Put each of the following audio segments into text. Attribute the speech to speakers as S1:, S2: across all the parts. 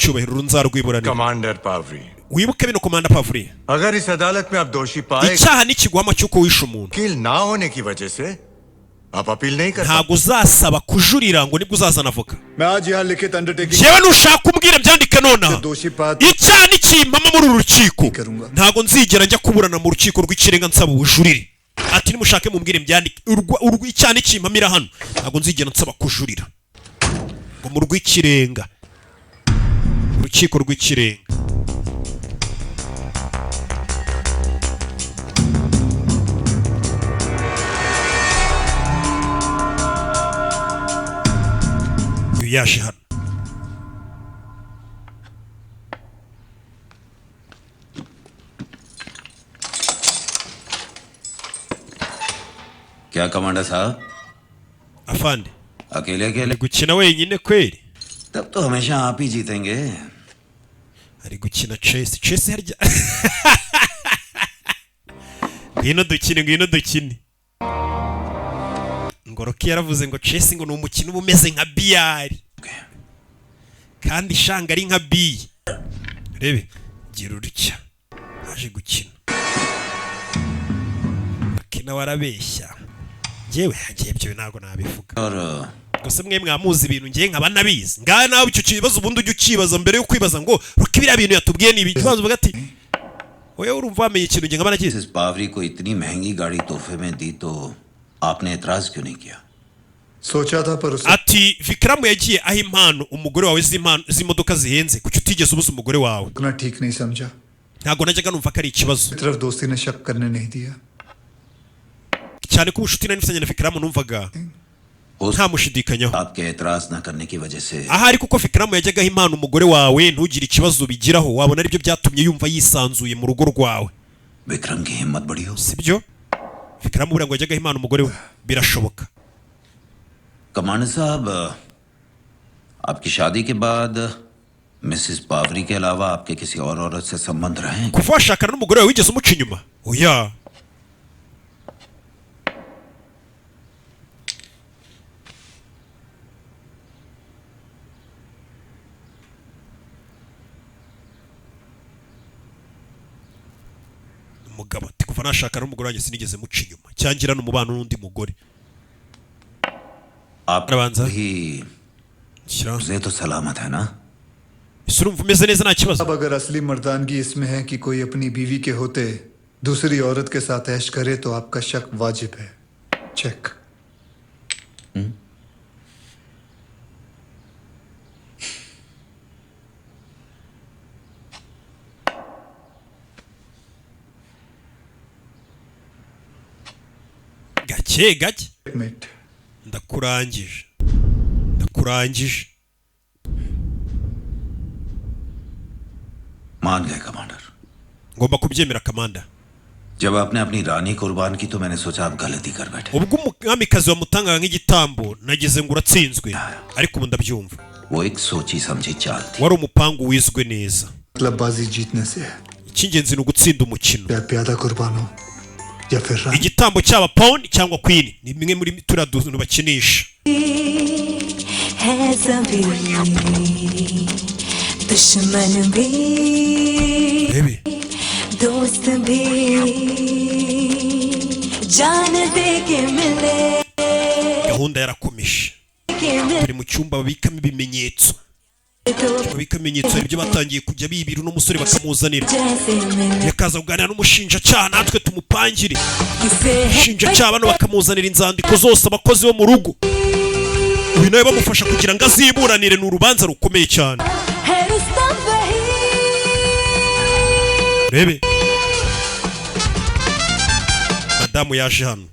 S1: Nyiricyubahiro, uru nzarwiburanira.
S2: Commander Pawri,
S1: Wibuke bino, Commander Pawri.
S2: अगर इस अदालत में आप दोषी पाए
S1: Icyaha nikiguhama cy'uko wishe umuntu,
S2: वकील ना होने की वजह से आप अपील नहीं कर
S1: ntabwo uzasaba kujurira ngo nibwo uzazana avoka.
S3: मैं आज यहाँ लिखित undertaking
S1: Njyewe nushaka umbwire byandike nonaha.
S3: दोषी पा
S1: Icyaha nikimpama muri uru rukiko, ntabwo nzigera njya kuburana mu Rukiko rw'Ikirenga nsaba ubujurire. Ati nimushake mumbwire mbyandike. Icyaha nikimpamira hano, ntabwo nzigera nsaba kujurira ngo mu rw'ikirenga, Urukiko rw'Ikirenga. Uyu yaje hano.
S4: क्या कमांडर साहब,
S1: Afande,
S4: अकेले अकेले
S1: ari gukina wenyine kweri.
S4: तब तो हमेशा आप ही जीतेंगे।
S1: Ari gukina chess. Chess harya? Ngwino dukine, ngwino dukine. Ngoroki yaravuze ngo chess ngo ni umukino uba umeze nka biyari, kandi shanga ari nka biye. Rebe gira urutya, aje gukina. Akina warabeshya. Njyewe hagiye ibyo ntabwo nabivuga.
S4: और
S1: Gusa mwe mwamuzi ibintu, ngiye nkaba nabizi ngaha. Nawe icyo kibazo ubundi ujya ukibaza mbere yo kwibaza ngo ruko biriya bintu yatubwiye ni ibi. Ikibazo uvuga ati wowe urumva wamenye ikintu, ngiye nkaba nakizi.
S4: Mrs Pawri को इतनी महंगी गाड़ी तोहफे में दी तो आपने एतराज क्यों नहीं किया?
S3: सोचा था पर उसे
S1: Ati Vikaramu yagiye aha impano umugore wawe z'impano z'imodoka zihenze, kuki utigeze ubuza umugore wawe?
S3: रुकना ठीक नहीं समझा।
S1: Ntabwo najyaga numva ko ari ikibazo.
S3: तरफ दोस्ती ने शक करने नहीं दिया।
S1: Cyane ko ubucuti nari mfitanye na Vikaramu numvaga ntamushidikanyaho.
S4: आपके एतराज न करने की वजह से
S1: Ahari kuko Vikaramu yajyaga aha impano umugore wawe ntugire ikibazo ubigiraho, wabona aribyo byatumye yumva yisanzuye mu rugo rwawe.
S4: Vikram की हिम्मत बढ़ी हो।
S1: Sibyo? Vikaramu buriya ngo yajyaga aha impano umugore we, birashoboka.
S4: Commander साहब, आपकी शादी के बाद मिसेस पावरी के अलावा आपके किसी और औरत से संबंध रहे हैं?
S1: Kuva washakana n'umugore wawe wigeze umuca inyuma? Oya. Umugabo ati kuva nashakana n'umugore wanjye sinigeze muca inyuma cyangwa n'umubano n'undi mugore.
S4: आप
S1: Arabanza.
S4: ही
S1: Shyira.
S4: तुझे तो सलामत है ना?
S1: Ese urumva umeze neza, nta kibazo?
S3: अब अगर असली मर्दानगी इसमें है कि कोई अपनी बीवी के होते दूसरी औरत के साथ ऐश करे तो आपका शक वाजिब है। Check.
S1: Gake gake.
S3: Mate.
S1: Ndakurangije, ndakurangije.
S4: मान गए commander.
S1: Ngomba kubyemera, Commander.
S4: जब आपने अपनी रानी कुर्बान की तो मैंने सोचा आप गलती कर बैठे।
S1: Ubwo umwamikazi wamutangaga nk'igitambo nageze ngo uratsinzwe, ariko ubu ndabyumva.
S4: वो एक सोची समझी चाल थी।
S1: Wari umupangu wizwe neza.
S3: मतलब बाजी जीतने से है,
S1: Icy'ingenzi ni ugutsinda umukino.
S3: या प्यादा कुर्बान हो या फिर रानी।
S1: Igitambo cyaba pawn cyangwa queen, ni bimwe muri turiya tuntu bakinisha.
S5: है सभी दुश्मन भी,
S1: Rebe.
S5: दोस्त भी, जान दे के मिले
S1: Gahunda yarakomeje.
S5: के मिले
S1: Bari mu cyumba babikamo ibimenyetso.
S5: तो
S1: Babikamo ibimenyetso, hari ibyo batangiye kujya bibira uno musore bakamuzanira.
S5: जैसे मिले
S1: Yakaza kuganira n'umushinjacyaha natwe tumupangire.
S5: किसे है
S1: Umushinjacyaha bano bakamuzanira inzandiko zose, abakozi bo mu rugo. Uyu nawe bamufasha kugira ngo aziburanire, ni urubanza rukomeye cyane.
S5: है रुस्तम वही।
S1: Rebe, madamu yaje hano.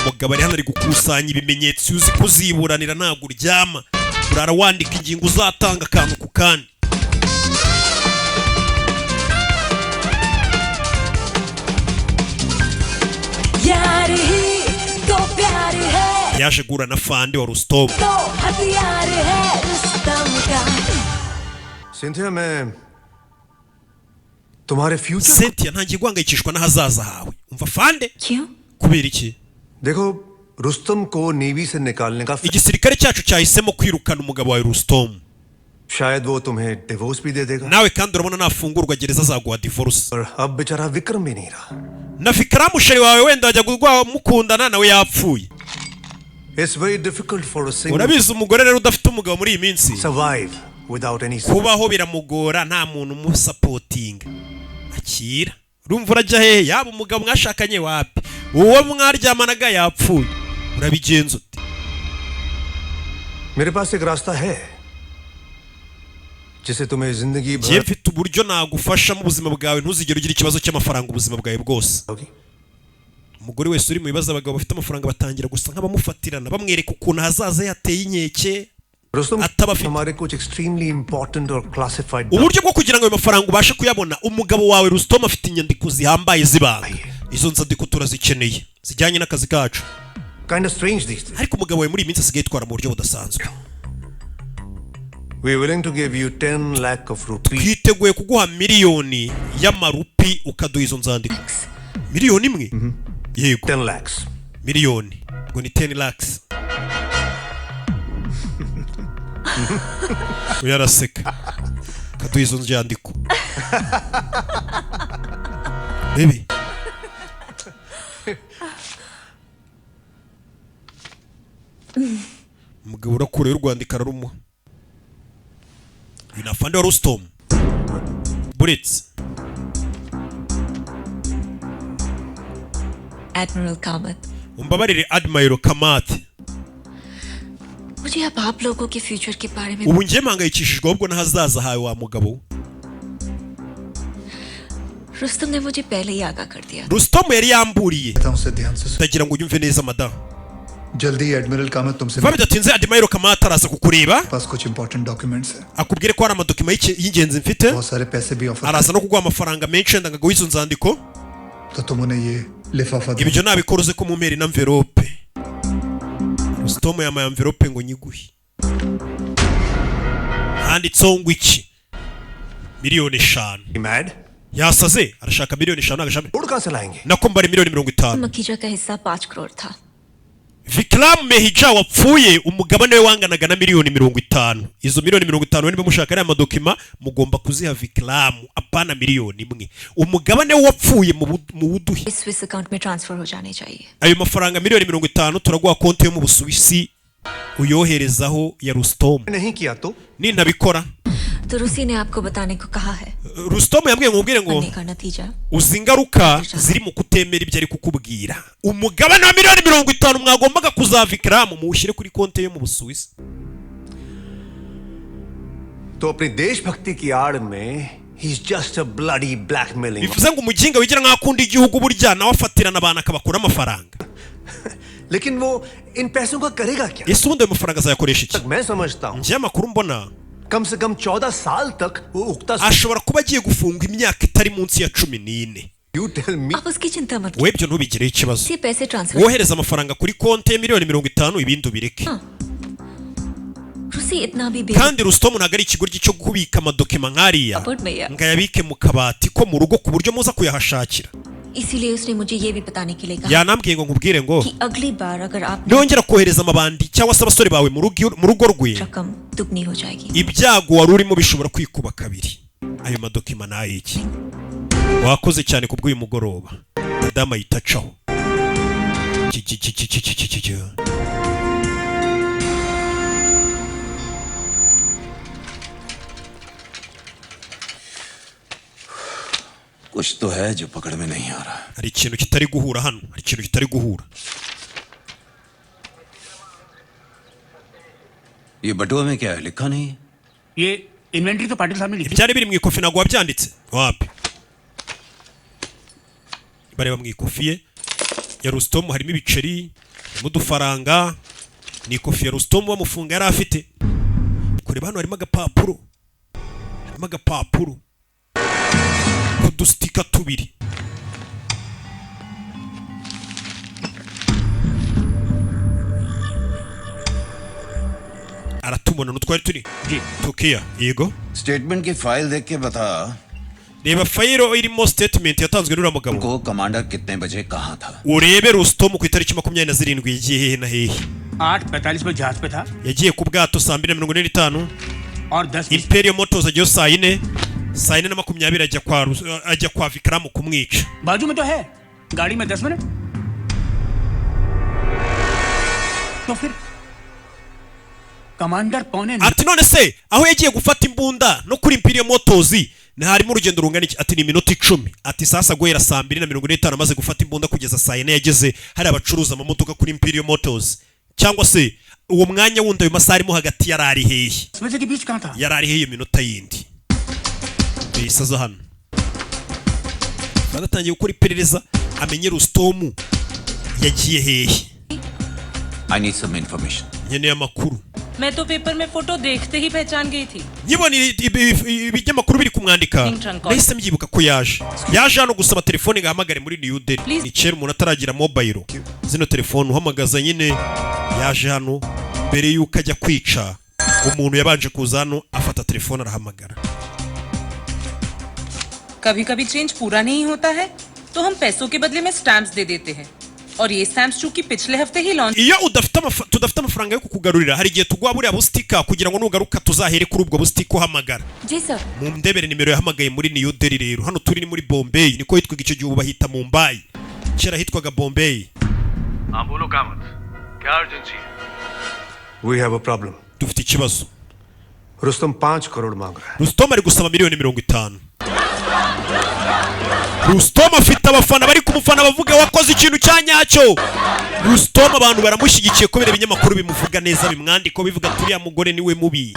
S1: Umugabo ari hano ari gukusanya ibimenyetso. Iyo uzi kuziburanira ntabwo uryama, urara wandika ingingo uzatanga akantu ku kandi.
S5: यार ही तो प्यार है,
S1: Yaje guhura na fande wa Rusitomu.
S5: तो हथियार है रुस्तम का।
S2: Cynthia, मैं तुम्हारे future
S1: Cynthia, ntangiye guhangayikishwa n'ahazaza hawe. Umva fande.
S5: क्यों?
S1: Kubera iki?
S2: देखो, रुस्तम को नेवी से निकालने का
S1: Igisirikare cyacu cyahisemo kwirukana umugabo wawe Rusitomu.
S2: शायद वो तुम्हें डिवोर्स भी दे देगा।
S1: Nawe kandi urabona nafungurwa gereza azaguha divorce.
S2: और अब बेचारा विक्रम भी नहीं रहा।
S1: Na Vikram chéri wawe wenda wajya kurwa mukundana nawe yapfuye.
S2: It's very difficult for a single
S1: Urabizi umugore rero udafite umugabo muri iyi minsi
S2: survive without any
S1: kubaho biramugora nta muntu umusapotinga. Akira urumva urajya hehe? Yaba umugabo mwashakanye wapi, uwo mwaryamanaga yapfuye, urabigenza ute?
S2: मेरे पास एक रास्ता है जिसे तुम्हें जिंदगी
S1: Njye
S2: भर
S1: mfite uburyo nagufasha mu buzima bwawe ntuzigere ugira ikibazo cy'amafaranga ubuzima bwawe bwose.
S2: होगी।
S1: Umugore wese uri mu bibazo, abagabo bafite amafaranga batangira gusa nk'abamufatirana bamwereka ukuntu ahazaza hateye inkeke
S2: Rustam
S1: ataba afite.
S2: हमारे कुछ extremely important और classified
S1: Uburyo bwo kugira ngo ayo mafaranga ubashe kuyabona, umugabo wawe Rustom afite inyandiko zihambaye z'ibanga. Izo nzandiko turazikeneye zijyanye n'akazi kacu.
S2: Kind of strange these.
S1: Ariko umugabo wawe muri iyi minsi asigaye yitwara mu buryo budasanzwe.
S2: We willing to give you 10 lakh of rupees.
S1: Twiteguye kuguha miliyoni y'amarupi ukaduha izo nzandiko. 1 miliyoni? Yego.
S2: 10 lakhs.
S1: Miliyoni ubwo ni 10 lakhs. Uyu araseka. Ukaduha izo nzandiko bibi. Umugabo urakura y'urwandiko ararumuha. Uyu ni afande wa Rustom buretse.
S5: Admiral Kamat.
S1: Umbabarire, Admiral Kamat.
S5: मुझे अब आप लोगों के future के बारे में
S1: Ubu ngiye mpangayikishijwe ahubwo n'ahazaza hawe wa mugabo.
S5: Rustam ने मुझे पहले ही आगाह कर दिया।
S1: Rustom yari yamburiye.
S3: था उसे ध्यान से सुन।
S1: Ndagira ngo unyumve neza madamu.
S3: जल्दी ही एडमिरल कामत तुमसे
S1: Vuba bidatinze Admiral Kamat araza kukureba,
S3: पास कुछ important documents है।
S1: Akubwire ko hari amadokima y'ingenzi mfite.
S3: बहुत सारे पैसे भी offer
S1: Araza no kuguha amafaranga menshi wenda ngo aguhe izo nzandiko.
S3: तो तुम उन्हें ये लिफाफा दो।
S1: Ibyo nabikora uze ko mumpera ino envelope. Rustom yamaye envelope ngo nyiguhe, handitseho ngo iki? 5 miliyoni.
S2: Mad.
S1: Yasaze, arashaka 5 miliyoni agashami.
S2: Crore कहां से लाएंगे?
S1: Nako mbare 50 miliyoni.
S5: Makhija का हिस्सा 5 करोड़ था।
S1: Vikram Mehija wapfuye umugabane we wanganaga na 50 miliyoni. Izo 50 miliyoni niba mushaka ariya madokima mugomba kuziha Vikram, apana 1 miliyoni. Umugabane we wapfuye mu wuduhe.
S5: Swiss account में transfer हो जाने चाहिए।
S1: Ayo mafaranga 50 miliyoni turaguha konti yo mu Busuwisi uyoherezaho ya Rustom.
S2: नहीं किया तो?
S1: Nintabikora,
S5: तो रूसी ने आपको बताने को कहा है।
S1: Rustom yambwiye ngo mubwire ngo
S5: करने का नतीजा
S1: uzi ingaruka ziri mu kutemera ibyo ari kukubwira. Umugabane wa 50 miliyoni mwagombaga kuzava Vikram muwushyire kuri konti yo mu Busuwisi.
S2: तो अपनी देशभक्ति की आड़ में he is just a bloody blackmailing.
S1: Bivuze ngo umuginga wigira nk'aho akunda igihugu burya nawe afatirana abantu akabakura amafaranga.
S2: लेकिन वो इन पैसों का करेगा क्या?
S1: Ese ubundi ayo mafaranga azayakoresha iki?
S2: तक मैं समझता हूँ
S1: Njyewe amakuru mbona,
S2: कम से कम 14 साल तक वो उगता।
S1: Ashobora kuba agiye gufungwa imyaka itari munsi ya 14.
S2: You tell me.
S5: आप उसकी चिंता मत
S1: Wowe ibyo ntubigireho ikibazo.
S5: कीजिए, पैसे transfer.
S1: Wohereza amafaranga kuri konti ya 50 miliyoni ibindi ubireke.
S5: रूसी इतना भी बे
S1: Kandi Rustom ntabwo ari ikigoryi cyo kubika amadokima nk'ariya
S5: Cupboard में या
S1: ngo ayabike mu kabati ko mu rugo ku buryo muza kuyahashakira.
S5: इसीलिए उसने मुझे ये भी बताने के लिए कहा
S1: Yanambwiye ngo nkubwire ngo
S5: कि अगली बार अगर आप
S1: nongera kohereza amabandi cyangwa se abasore bawe mu rugo rwe,
S5: रकम दुगनी हो जाएगी।
S1: Ibyago wari urimo bishobora kwikuba kabiri. Ayo madokima ni ay'iki? Wakoze cyane ku bw'uyu mugoroba. Madamu ahita acaho. Ki- ki- ki- ki- ki- ki- ki- ki- ki.
S4: कुछ तो है जो पकड़ में नहीं आ रहा।
S1: Hari ikintu kitari guhura hano, hari ikintu kitari guhura.
S4: ये बटुआ में क्या है? लिखा नहीं है।
S6: ये इन्वेंट्री तो पाटिल साहब ने लिखी।
S1: Ibyari biri mu ikofi ntabwo wabyanditse wapi? Bareba mu ikofi ye ya Rusitomu harimo ibiceri, harimo udufaranga. Ni ikofi ya Rusitomu bamufunga yari afite. Kureba hano harimo agapapuro, harimo agapapuro k'udustika tubiri. Aratubona n'utwari turi tukiya. Yego.
S4: Statement की file देख के बता।
S1: Reba fayiro irimo statement yatanzwe n'uriya mugabo.
S4: को commander कितने बजे कहाँ था?
S1: Urebe Rusitomu ku itariki 27 yagiye hehe na hehe.
S6: 8:45 में जहाज पे था।
S1: Yagiye ku bwato saa 2:45.
S6: और 10:20।
S1: Imperial Motors ajyayo saa 4, saa 4:20 ajya kwa Vikram kumwica.
S6: बाजू में तो है, गाड़ी में 10 मिनट। तो फिर कमांडर पौने
S1: Ati none se aho yagiye gufata imbunda no kuri Imperial Motors ni harimo urugendo rungana iki? Ati ni iminota 10. Ati sasa guhera saa 2:45 amaze gufata imbunda kugeza saa 4 yageze hari abacuruza amamodoka kuri Imperial Motors, cyangwa se uwo mwanya wundi, ayo masaha arimo hagati, yari ari hehe?
S6: बजे के बीच कहाँ था?
S1: Yari ari hehe iyo minota yindi? Bisaza hano badatangiye gukora iperereza amenye Rusitomu yagiye hehe.
S4: I need some information.
S1: Nkeneye amakuru.
S7: मैं तो पेपर में फोटो देखते ही पहचान गई थी।
S1: Nkibona ibinyamakuru biri kumwandika, nahise mbyibuka ko yaje hano gusaba telefone ngo ahamagare muri New Delhi. Ni kera umuntu ataragira mobile, zino telefone uhamagaza nyine. Yaje hano mbere y'uko ajya kwica umuntu, yabanje kuza hano afata telefone arahamagara.
S7: कभी कभी चेंज पूरा नहीं होता है तो हम पैसों के बदले में स्टैम्प्स दे देते हैं और ये स्टैम्प्स चूंकि पिछले हफ्ते ही launch
S1: Iyo udafite tudafite amafaranga yo kukugarurira, hari igihe tuguha buriya busitika kugira ngo nugaruka tuzahere kuri ubwo busitika uhamagara.
S5: Ji sir.
S1: Mu ndebere nimero yahamagaye muri New Delhi. Rero hano turi ni muri Bombay, niko hitwaga icyo gihe, ubu bahita Mumbai, kera hitwaga Bombay.
S8: हाँ बोलो कामत, क्या urgency है?
S2: We have a problem.
S1: Dufite ikibazo.
S2: Rustam 5 crore मांग रहा है।
S1: Rustom ari gusaba miliyoni 50. Rustom afite abafana bari kumufana bavuga wakoze ikintu cya nyacyo. Rustom abantu baramushyigikiye kubera ibinyamakuru bimuvuga neza, bimwandiko bivuga turiya mugore niwe mubi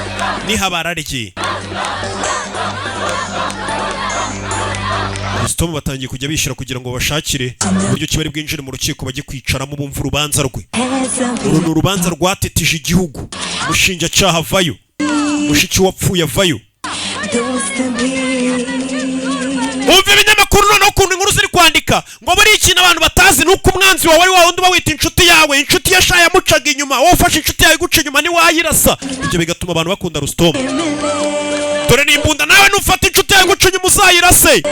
S1: nihabararye. Rustom batangiye kujya bishyura kugira ngo bashakire uburyo ki bari bwinjire mu rukiko bajye kwicaramo bumva urubanza rwe. Uru ni urubanza rwatetije igihugu. Umushinjacyaha avayo, mushiki wapfuye avayo. Umva ibinyamakuru noneho ukuntu inkuru ziri kwandika ngo buri ikintu abantu batazi ni uko umwanzi wawe ari wa wundi uba wita inshuti yawe. Inshuti ye sha yamucaga inyuma. Wowe ufashe inshuti yawe iguca inyuma ntiwayirasa. Ibyo bigatuma abantu bakunda Rusitomu. Dore ni imbunda, nawe nufata inshuti yawe iguca inyuma uzayirase.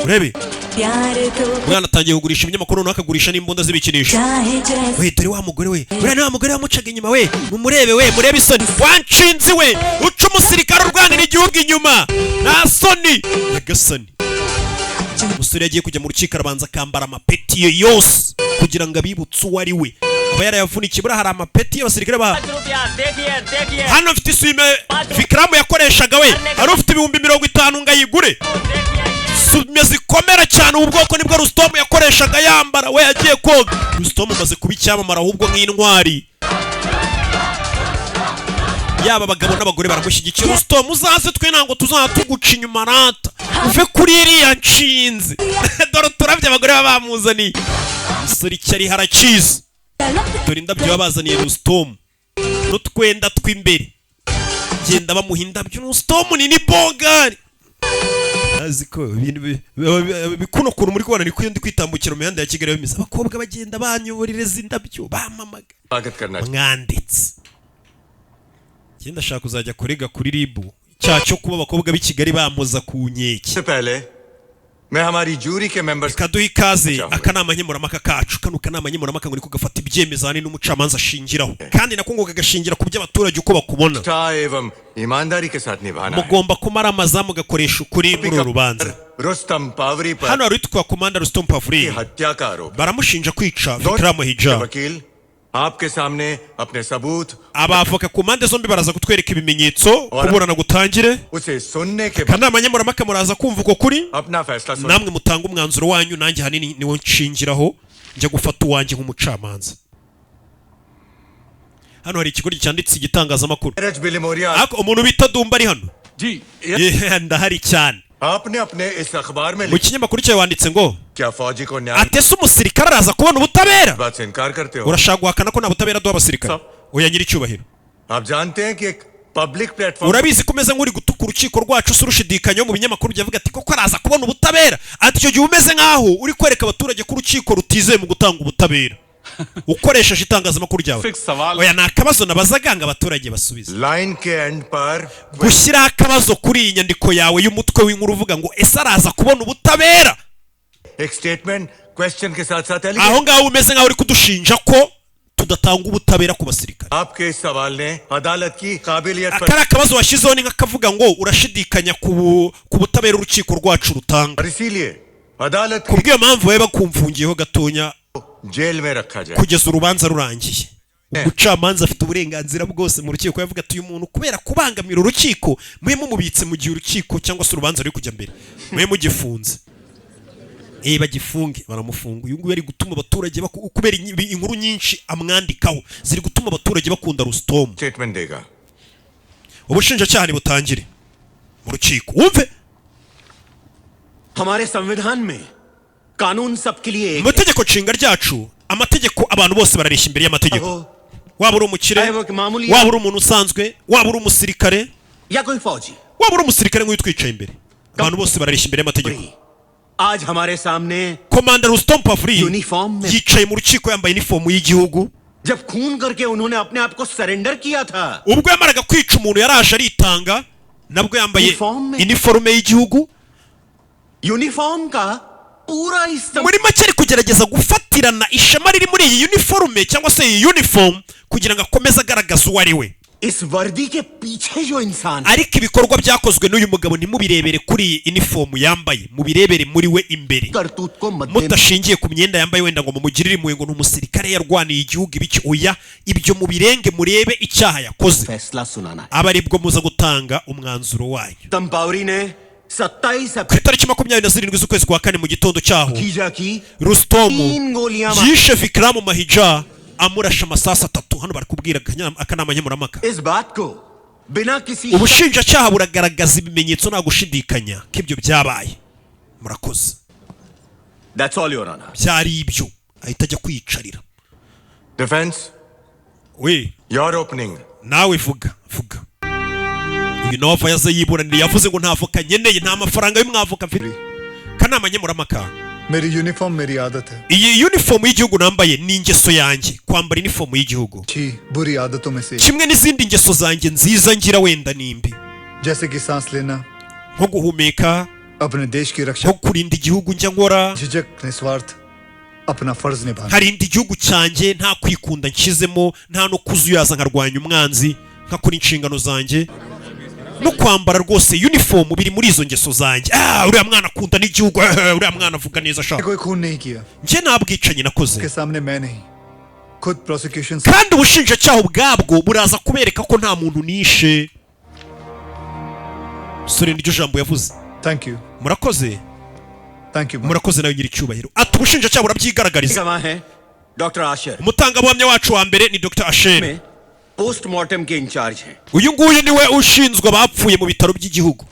S1: Urebe umwana atangiye kugurisha ibinyamakuru, noneho akagurisha n'imbunda z'ibikinisho. We, dore wa mugore we, uriya ni wa mugore wamucaga inyuma we, mumurebe we, murebe isoni wanshinzi we, uca umusirikare urwanira igihugu inyuma, nta soni nyagasani. Umusore yagiye kujya mu rukiko arabanza akambara amapeti ye yose kugira ngo abibutse uwo ari we, aba yarayavunikiye. Buriya hari amapeti y'abasirikare ba hano. Mfite isume Vikaramu yakoreshaga we, hari ufite 50,000 ngo ayigure. Sume zikomera cyane, ubu bwoko nibwo Rusitomu yakoreshaga yambara we yagiye koga. Rusitomu amaze kuba icyamamare ahubwo nk'intwari, yaba abagabo n'abagore baramushyigikiye. Rusitomu uzaze, twe ntabwo tuzaba tuguca inyuma, rata uve kuri iriya nshinzi. Dore uturabyo abagore baba bamuzaniye. Umusore icyo ari harakizi. Dore indabyo baba bazaniye Rusitomu n'utwenda tw'imbere, genda bamuha indabyo. Rusitomu ni bogari azi ko ibintu kuno kuntu muri kubona niko iyo ndi kwitambukira mu mihanda ya Kigali bimeze, abakobwa bagenda banyoborereza indabyo bamamaga.
S9: स्वागत करना।
S1: Mwanditse ngenda ndashaka kuzajya kurega kuri RIB icyaha cyo kuba abakobwa b'i Kigali bamuza ku nkeke.
S9: से पहले मैं हमारी जूरी के members
S1: Kaduha ikaze akanama nkemurampaka kacu. Kano kanama nkemurampaka ngo niko gafata ibyemezo ahanini n'umucamanza ashingiraho, kandi nako ngo kagashingira ku by'abaturage uko bakubona.
S9: निष्ठा एवं ईमानदारी के साथ निभाना है।
S1: Mugomba kumaramaza mugakoresha ukuri muri uru rubanza.
S9: Rustam Pavri पर
S1: Hano hari witwa Commander Rustom Pavuri,
S9: हत्या का आरोप।
S1: baramushinja kwica Vikram Hijab.
S9: वकील आपके सामने अपने सबूत
S1: Abavoka ku mpande zombi baraza kutwereka ibimenyetso, kuburana gutangire.
S9: उसे सुनने के बाद
S1: Akanama nkemurampaka muraza kumva uko kuri,
S9: अपना फैसला सुन
S1: namwe mutanga umwanzuro wanyu. Nanjye ahanini niwo nshingiraho njya gufata uwanjye nk'umucamanza. Hano hari ikigo cyanditse igitangazamakuru.
S9: Neeraj Bilimoria.
S1: Ariko umuntu bita Dumba ari hano?
S9: Ji.
S1: Yeah, ndahari cyane.
S9: आपने अपने इस अखबार में
S1: Mu kinyamakuru cyawe wanditse ngo
S9: क्या फौजी को न्याय
S1: atese umusirikare araza kubona ubutabera?
S9: बात से इनकार करते हो?
S1: Urashaka guhakana ko nta butabera duha abasirikare? Oya nyiricyubahiro.
S9: आप जानते हैं कि एक public platform
S1: Urabizi ko umeze nk'uri gutuka urukiko rwacu se urushidikanyaho mu binyamakuru byavuga ati koko araza kubona ubutabera? Ati icyo gihe umeze nk'aho uri kwereka abaturage ko urukiko rutizewe mu gutanga ubutabera ukoresheje itangazamakuru ryawe. Oya, ni akabazo nabazaga ngo abaturage basubize.
S9: Line के and पर
S1: Gushyiraho akabazo kuri iyi nyandiko yawe y'umutwe w'inkuru uvuga ngo ese araza kubona ubutabera,
S9: एक statement question के साथ साथ
S1: aho ngaho umeze nk'aho uri kudushinja ko tudatanga ubutabera ku basirikare.
S9: आपके इस सवाल ने अदालत की काबिलियत पर
S1: Aka ari akabazo washyizeho ni nk'akavuga ngo urashidikanya ku butabera urukiko rwacu rutanga.
S9: और इसीलिए अदालत
S1: Ku bw'iyo mpamvu babe bakumfungiyeho gatonya
S9: jail में रखा जाए।
S1: kugeza urubanza rurangiye. Umucamanza afite uburenganzira bwose mu rukiko, yavuga ati uyu muntu kubera kubangamira urukiko mube mumubitse mu gihe urukiko cyangwa se urubanza ruri kujya mbere, mube mugifunze. Bagifunge, baramufunga. Uyu nguyu ari gutuma abaturage kubera inkuru nyinshi amwandikaho ziri gutuma abaturage bakunda Rusitomu.
S9: Statement देगा।
S1: Ubushinjacyaha ntibutangire mu rukiko, wumve.
S2: हमारे संविधान में कानून सबके लिए एक
S1: Mu itegeko nshinga ryacu, amategeko, abantu bose barareshya imbere y'amategeko, waba uri umukire, waba uri umuntu usanzwe, waba uri umusirikare,
S2: या कोई फौजी।
S1: Waba uri umusirikare nk'uyu twicaye imbere, abantu bose barareshya imbere y'amategeko.
S2: आज हमारे सामने
S1: Komanda Rustom Pavuri yicaye mu rukiko yambaye inifomu y'igihugu.
S2: जब खून करके उन्होंने अपने आप को सरेंडर किया था,
S1: Ubwo yamaraga kwica umuntu yaraje aritanga, nabwo yambaye iniforume y'igihugu.
S2: Uniform का पूरा इस्तेमाल
S1: Muri make ari kugerageza gufatirana ishema riri muri iyi uniforme cyangwa se iyi uniform kugira ngo akomeze agaragaze uwo ari we.
S2: इस वर्दी के पीछे जो इंसान
S1: Ariko ibikorwa byakozwe n'uyu mugabo ntimubirebere kuri iyi inifomu yambaye, mubirebere muri we imbere,
S2: करतूत को मद्दे
S1: mutashingiye ku myenda yambaye wenda ngo mumugirire impuhwe ngo ni umusirikare yarwaniye igihugu ibiki. Oya, ibyo mubirenge, murebe icyaha yakoze,
S2: फैसला सुनाना है।
S1: aba aribwo muza gutanga umwanzuro wanyu.
S2: तंपावरी ने 27
S1: Ku itariki 27 z'ukwezi kwa kane mu gitondo cyaho,
S2: Khija की
S1: Rusitomu
S2: तीन गोलियां
S1: yishe Vikaramu Mahija amurashe amasasu atatu. Hano bari kubwira akanama nkemurampaka.
S2: इस बात को बिना किसी
S1: Ubushinjacyaha buragaragaza ibimenyetso nta gushidikanya ko ibyo byabaye. Murakoze.
S2: That's all, Your Honor.
S1: Byari ibyo, ahita ajya kwiyicarira.
S9: Defence,
S1: we
S9: your opening.
S1: Nawe vuga vuga. Uyu nawe ava yaza yiburanira, yavuze ngo nta avoka nkeneye, nta mafaranga y'umwavoka mfite. Kanama nkemurampaka,
S3: मेरी यूनिफॉर्म मेरी आदत है।
S1: Iyi uniform y'igihugu nambaye ni ingeso yanjye, kwambara inifomu y'igihugu.
S3: अच्छी बुरी आदतों में से एक।
S1: Kimwe n'izindi ngeso zanjye nziza ngira wenda nimbi,
S3: जैसे कि सांस लेना,
S1: nko guhumeka,
S3: अपने देश की रक्षा,
S1: nko kurinda igihugu njya nkora,
S3: झिझक निस्वार्थ अपना फर्ज निभाना।
S1: nkarinda igihugu cyanjye nta kwikunda nshyizemo, nta no kuzuyaza, nkarwanya umwanzi, nkakora inshingano zanjye, no kwambara rwose uniform biri muri izo ngeso zanjye. Ah, uriya mwana akunda n'igihugu, uriya mwana avuga neza ashaka.
S3: कोई खून नहीं किया।
S1: Njye nta bwicanyi nakoze.
S3: के सामने मैं नहीं, खुद prosecution.
S1: Kandi ubushinjacyaha ubwabwo buraza kubereka ko nta muntu nishe. Sore, niryo jambo yavuze.
S3: Thank you.
S1: Murakoze.
S3: Thank you.
S1: Murakoze nawe nyiricyubahiro. Ati ubushinjacyaha burabyigaragariza.
S2: गवाह हैं doctor Asher,
S1: Umutangabuhamya wacu wa mbere ni Dr Asher.
S2: Postmortem के इंचार्ज हैं।
S1: Uyu nguyu niwe ushinzwe abapfuye mu bitaro by'igihugu.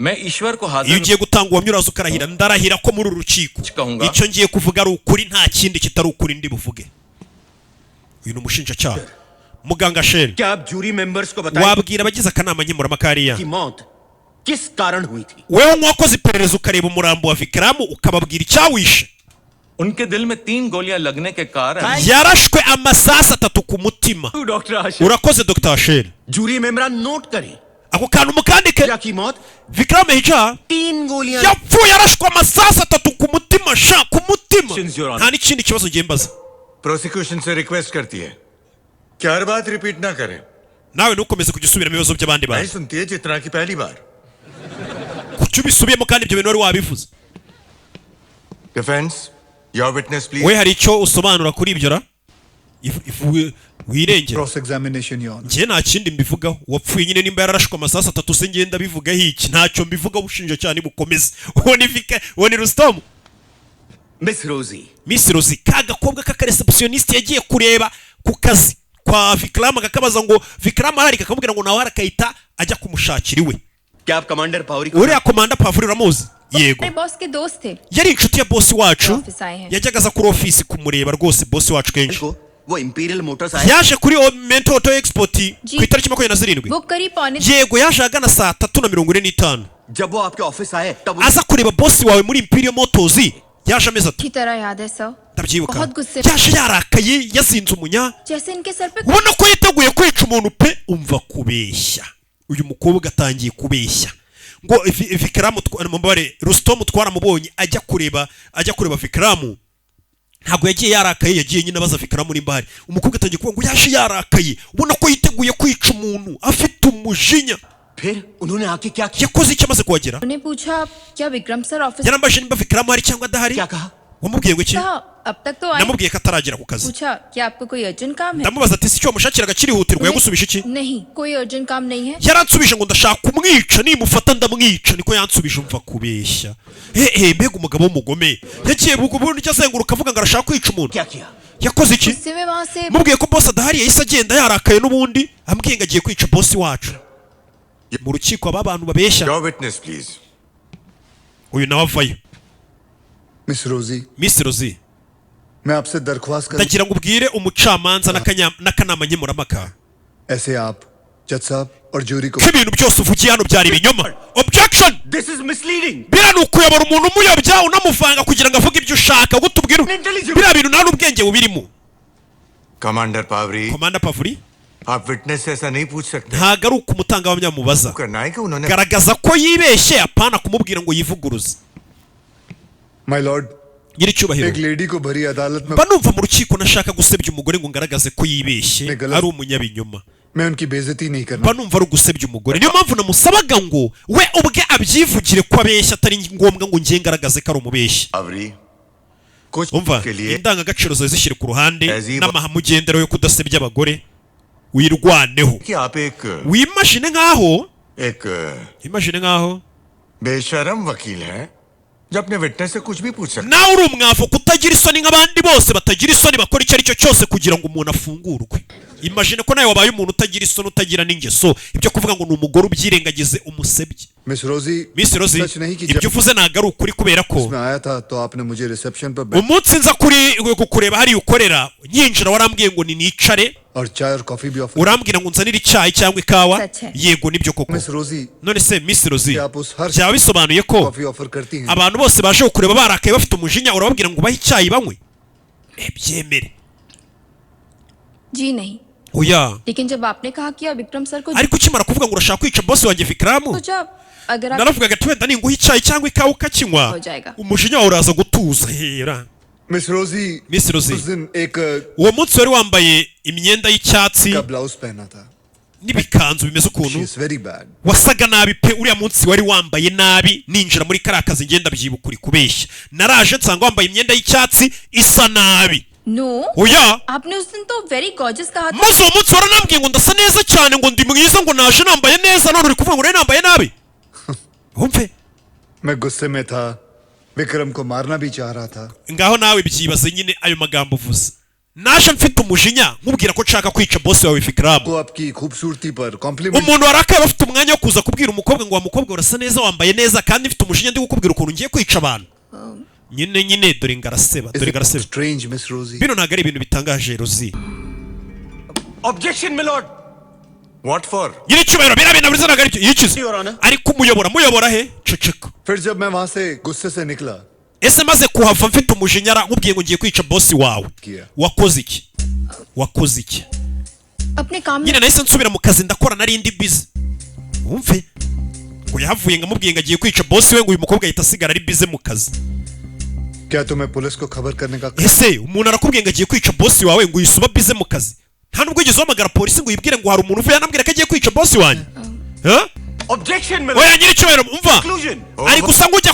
S10: मैं ईश्वर को
S1: Iyo
S10: हाजिर
S1: ugiye gutanga ubuhamya uraza ukarahira: ndarahira ko muri uru rukiko icyo ngiye kuvuga ari ukuri, nta kindi kitari ukuri ndi buvuge. Uyu ni umushinjacyaha, muganga Asher.
S2: क्या आप jury members को बताएं
S1: Wabwira abagize akanama nkemurampaka hariya
S2: कि मौत किस कारण हुई थी?
S1: wewe nk'uwakoze iperereza ukareba umurambo wa Vikaramu ukababwira icyawishe?
S10: उनके दिल में तीन गोलियां लगने के कारण
S1: Yarashwe amasasu atatu ku mutima.
S2: Doctor Asher.
S1: Urakoze, Dr Asher.
S2: Jury मेंबरान note करें,
S1: Ako kantu mukandike.
S2: की मौत
S1: Vikram Hija
S2: तीन गोलियां
S1: yapfuye arashwe amasasu atatu ku mutima sha, ku mutima. Nta n'ikindi kibazo ngiye mbaza.
S9: Prosecution से रिक्वेस्ट करती है कि हर बात रिपीट ना करें।
S1: Nawe ntukomeze kujya usubiramo ibibazo by'abandi
S9: नहीं
S1: bantu.
S9: सुनती है जितना की पहली बार।
S1: Kuki ubisubiyemo kandi ibyo bintu wari wabivuze?
S9: Defence, your witness please.
S1: We hari icyo usobanura kuri ibyo ra? Wirengera.
S3: Cross examination, Your Honor.
S1: Njye nta kindi mbivugaho. Uwapfuye nyine nimba yararashwe amasasu atatu se ngenda bivugaho iki? Ntacyo mbivugaho, ubushinjacyaha nibukomeze. Uwo ni Vika, uwo ni Rusitomu.
S2: Miss Rosie.
S1: Miss Rosie, ka gakobwa k'akareceptioniste yagiye kureba ku kazi kwa Vikram, kakabaza ngo Vikram arahari, kakamubwira ngo nawe arakahita ajya kumushakira iwe.
S2: क्या आप commander Pauri
S1: Uriya komanda Pavuri uramuzi? Yego.
S11: मेरे boss के दोस्त थे।
S1: Yari inshuti ya bosi wacu.
S11: Office आए हैं।
S1: Yajyaga aza kuri ofisi kumureba rwose bosi wacu kenshi.
S2: वो Imperial Motors आए।
S1: Yaje kuri Mento Auto Export ku itariki 27.
S11: वो करीब पौने
S1: Yego, yaje ahagana saa 3:45.
S2: जब वो आपके ऑफिस आए तब
S1: Aza kureba bosi wawe muri Imperial Motors yaje ameze ati
S11: अच्छी तरह याद है sir.
S1: Ndabyibuka.
S11: बहुत गुस्से
S1: Yaje yarakaye, yazinze umunya,
S11: जैसे इनके sir पे
S1: ubona ko yiteguye kwica umuntu pe. Umva kubeshya, uyu mukobwa atangiye kubeshya ngo Vikaramu mubare Rusitomu twaramubonye ajya kureba Vikaramu Ntabwo yagiye yarakaye, yagiye nyine abaza Vikaramu nimba ahari. Umukobwa atangiye kuvuga ngo yaje yarakaye, ubona ko yiteguye kwica umuntu, afite umujinya.
S2: फिर उन्होंने आके क्या किया?
S1: Yakoze icyo amaze kuhagera?
S11: उन्हें पूछा क्या Vikram sir office
S1: Yarambajije nimba Vikaramu ahari cyangwa adahari. Wamubwiye ngo iki?
S11: कहा अब तक तो आए।
S1: Namubwiye ko ataragera ku kazi.
S11: पूछा क्या आपको कोई अर्जेंट काम है?
S1: Ndamubaza ati si icyo wamushakiraga kirihutirwa? Yagusubije iki?
S11: नहीं, कोई अर्जेंट काम नहीं है।
S1: Yaransubije ngo ndashaka kumwica, nimufata ndamwica, niko yansubije. Umva kubeshya, hehe, mbega umugabo w'umugome! Yagiye bundi azenguruka avuga ngo arashaka kwica umuntu. Yakoze iki?
S11: गुस्से में वहां से
S1: Mubwiye ko boss adahari, yahise agenda yarakaye n'ubundi, ambwiye ngo agiye kwica boss wacu. Mu rukiko aba bantu babeshya.
S9: Your witness, please.
S1: Uyu nawe avayo.
S3: Miss Rosie,
S1: Miss Rosie,
S3: मैं आपसे दरख्वास्त कर
S1: ndagira ngo ubwire umucamanza n'akanama nkemurampaka
S3: ऐसे आप जज साहब और jury को
S1: ko ibintu byose uvugiye hano byari ibinyoma. Objection!
S2: This is misleading.
S1: Biriya ni ukuyobora umuntu, umuyobya, unamuvanga kugira ngo avuge ibyo ushaka ngo utubwire. Biriya bintu nta n'ubwenge bubirimo.
S9: Commander Pawri,
S1: Commander Pawri,
S9: आप witness से ऐसा नहीं पूछ सकते।
S1: Ntabwo ari uko umutangabuhamya mubaza.
S9: करना है कि उन्होंने
S1: Garagaza ko yibeshye, apana kumubwira ngo yivuguruze.
S3: My lord,
S1: Nyiricyubahiro,
S3: एक lady को भरी अदालत में
S1: mba numva mu rukiko nashaka gusebya umugore ngo ngaragaze ko yibeshye, ari umunyabinyoma.
S3: मैं उनकी बेइज्जती नहीं करना
S1: Mba numva ari ugusebya umugore, niyo mpamvu namusabaga ngo we ubwe abyivugire ko abeshya, atari ngombwa ngo njye ngaragaze ko ari umubeshyi.
S9: Pawri, कुछ
S1: Umva,
S9: के लिए
S1: indangagaciro zawe zishyire ku ruhande n'amahame ugenderaho yo kudasebya abagore, wirwaneho.
S9: कि आप एक
S1: Wimashine nkaho
S9: एक
S1: imashine nkaho
S9: बेशरम वकील हैं जो अपने witness से कुछ भी पूछ सकते
S1: nawe uri umwavoka utagira isoni nk'abandi bose batagira isoni, bakora icyo ari cyo cyose kugira ngo umuntu afungurwe. Imagine ko nawe wabaye umuntu utagira isoni, utagira n'ingeso, ibyo kuvuga ngo ni umugore ubyirengagize, umusebye.
S3: Miss Rosie,
S1: Miss Rosie,
S3: सच नहीं कि
S1: ibyo uvuze ntabwo ari ukuri, kubera ko
S3: मैं आया था तो आपने मुझे reception पर बैठ
S1: umunsi nza kuri kukureba hariya ukorera, nyinjira warambwiye ngo ninicare
S3: और चाय और कॉफी भी offer
S1: urambwira ngo unzanire icyayi cyangwa ikawa.
S11: Such है।
S1: Yego, nibyo koko.
S3: Miss Rosie,
S1: None se Miss Rosie,
S3: आप उस हर
S1: byaba bisobanuye ko
S3: coffee offer करती हैं?
S1: abantu bose baje kukureba barakaye, bafite umujinya, urababwira ngo ubahe icyayi banywe? Byemere.
S11: जी नहीं,
S1: Oya.
S11: लेकिन जब आपने कहा कि आप विक्रम sir को
S1: Ariko ukimara kuvuga ngo urashaka kwica boss wanjye Vikaramu,
S11: सोचा अगर आप
S1: naravugaga ati wenda ninguha icyayi cyangwa ikawa ukakinywa,
S11: हो जाएगा।
S1: umujinya wawe uraza gutuza hera.
S3: Miss Rosie,
S1: Miss Rosie,
S3: उस दिन एक
S1: uwo munsi wari wambaye imyenda y'icyatsi
S3: का blouse पहना था।
S1: n'ibikanzu bimeze ukuntu.
S3: Is very bad.
S1: Wasaga nabi pe, uriya munsi wari wambaye nabi. Ninjira muri kariya kazi ngenda byibuka, uri kubeshya, naraje nsanga wambaye imyenda y'icyatsi isa nabi.
S11: No,
S1: Oya.
S11: आपने उस दिन तो very gorgeous कहा था।
S1: Maze uwo munsi waranambwiye ngo ndasa neza cyane, ngo ndi mwiza, ngo naje nambaye neza, none uri kuvuga ngo nari nambaye nabi? Wumve.
S3: मैं गुस्से में था, विक्रम को मारना भी चाह रहा था।
S1: Ngaho nawe byibaze nyine ayo magambo uvuze. Naje mfite umujinya nkubwira ko nshaka kwica boss wawe Vikram.
S3: को आपकी खूबसूरती पर compliment
S1: Umuntu warakaye aba afite umwanya wo kuza kubwira umukobwa ngo wa mukobwa urasa neza, wambaye neza, kandi mfite umujinya ndi kukubwira ukuntu ngiye kwica abantu? Nyine nyine, dore ngaraseba, dore ngaraseba.
S3: Strange, Miss Rosie?
S1: Bino ntabwo ari ibintu bitangaje, Rosie.
S2: Objection, milord.
S9: What for?
S1: Nyiricyubahiro, biriya bintu ntabwo ntabwo ari byo yikize. Ariko umuyobora muyobora he? Ceceka.
S3: फिर जब मैं वहां से गुस्से से निकला,
S1: Ese maze kuhava mfite umujinya nkubwiye ngo ngiye kwica boss wawe, wakoze iki? Wakoze iki?
S11: अपने काम में
S1: Nyine nahise nsubira mu kazi ndakora, nari ndi busy. Wumve ngo yahavuye ngo amubwiye ngo agiye kwica boss we, ngo uyu mukobwa ahita asigara ari busy mu kazi.
S3: क्या तुम्हें पुलिस को खबर करने का
S1: Ese umuntu arakubwiye ngo agiye kwica boss wawe, ngo uyisuba busy mu kazi, nta nubwo wigeze uhamagara polisi ngo uyibwire ngo hari umuntu uvuye anambwira ko agiye kwica boss wanjye? Huh?
S2: Objection, milord.
S1: Oya nyiricyubahiro, umva,
S2: Conclusion.
S1: ari gusa ngo ujya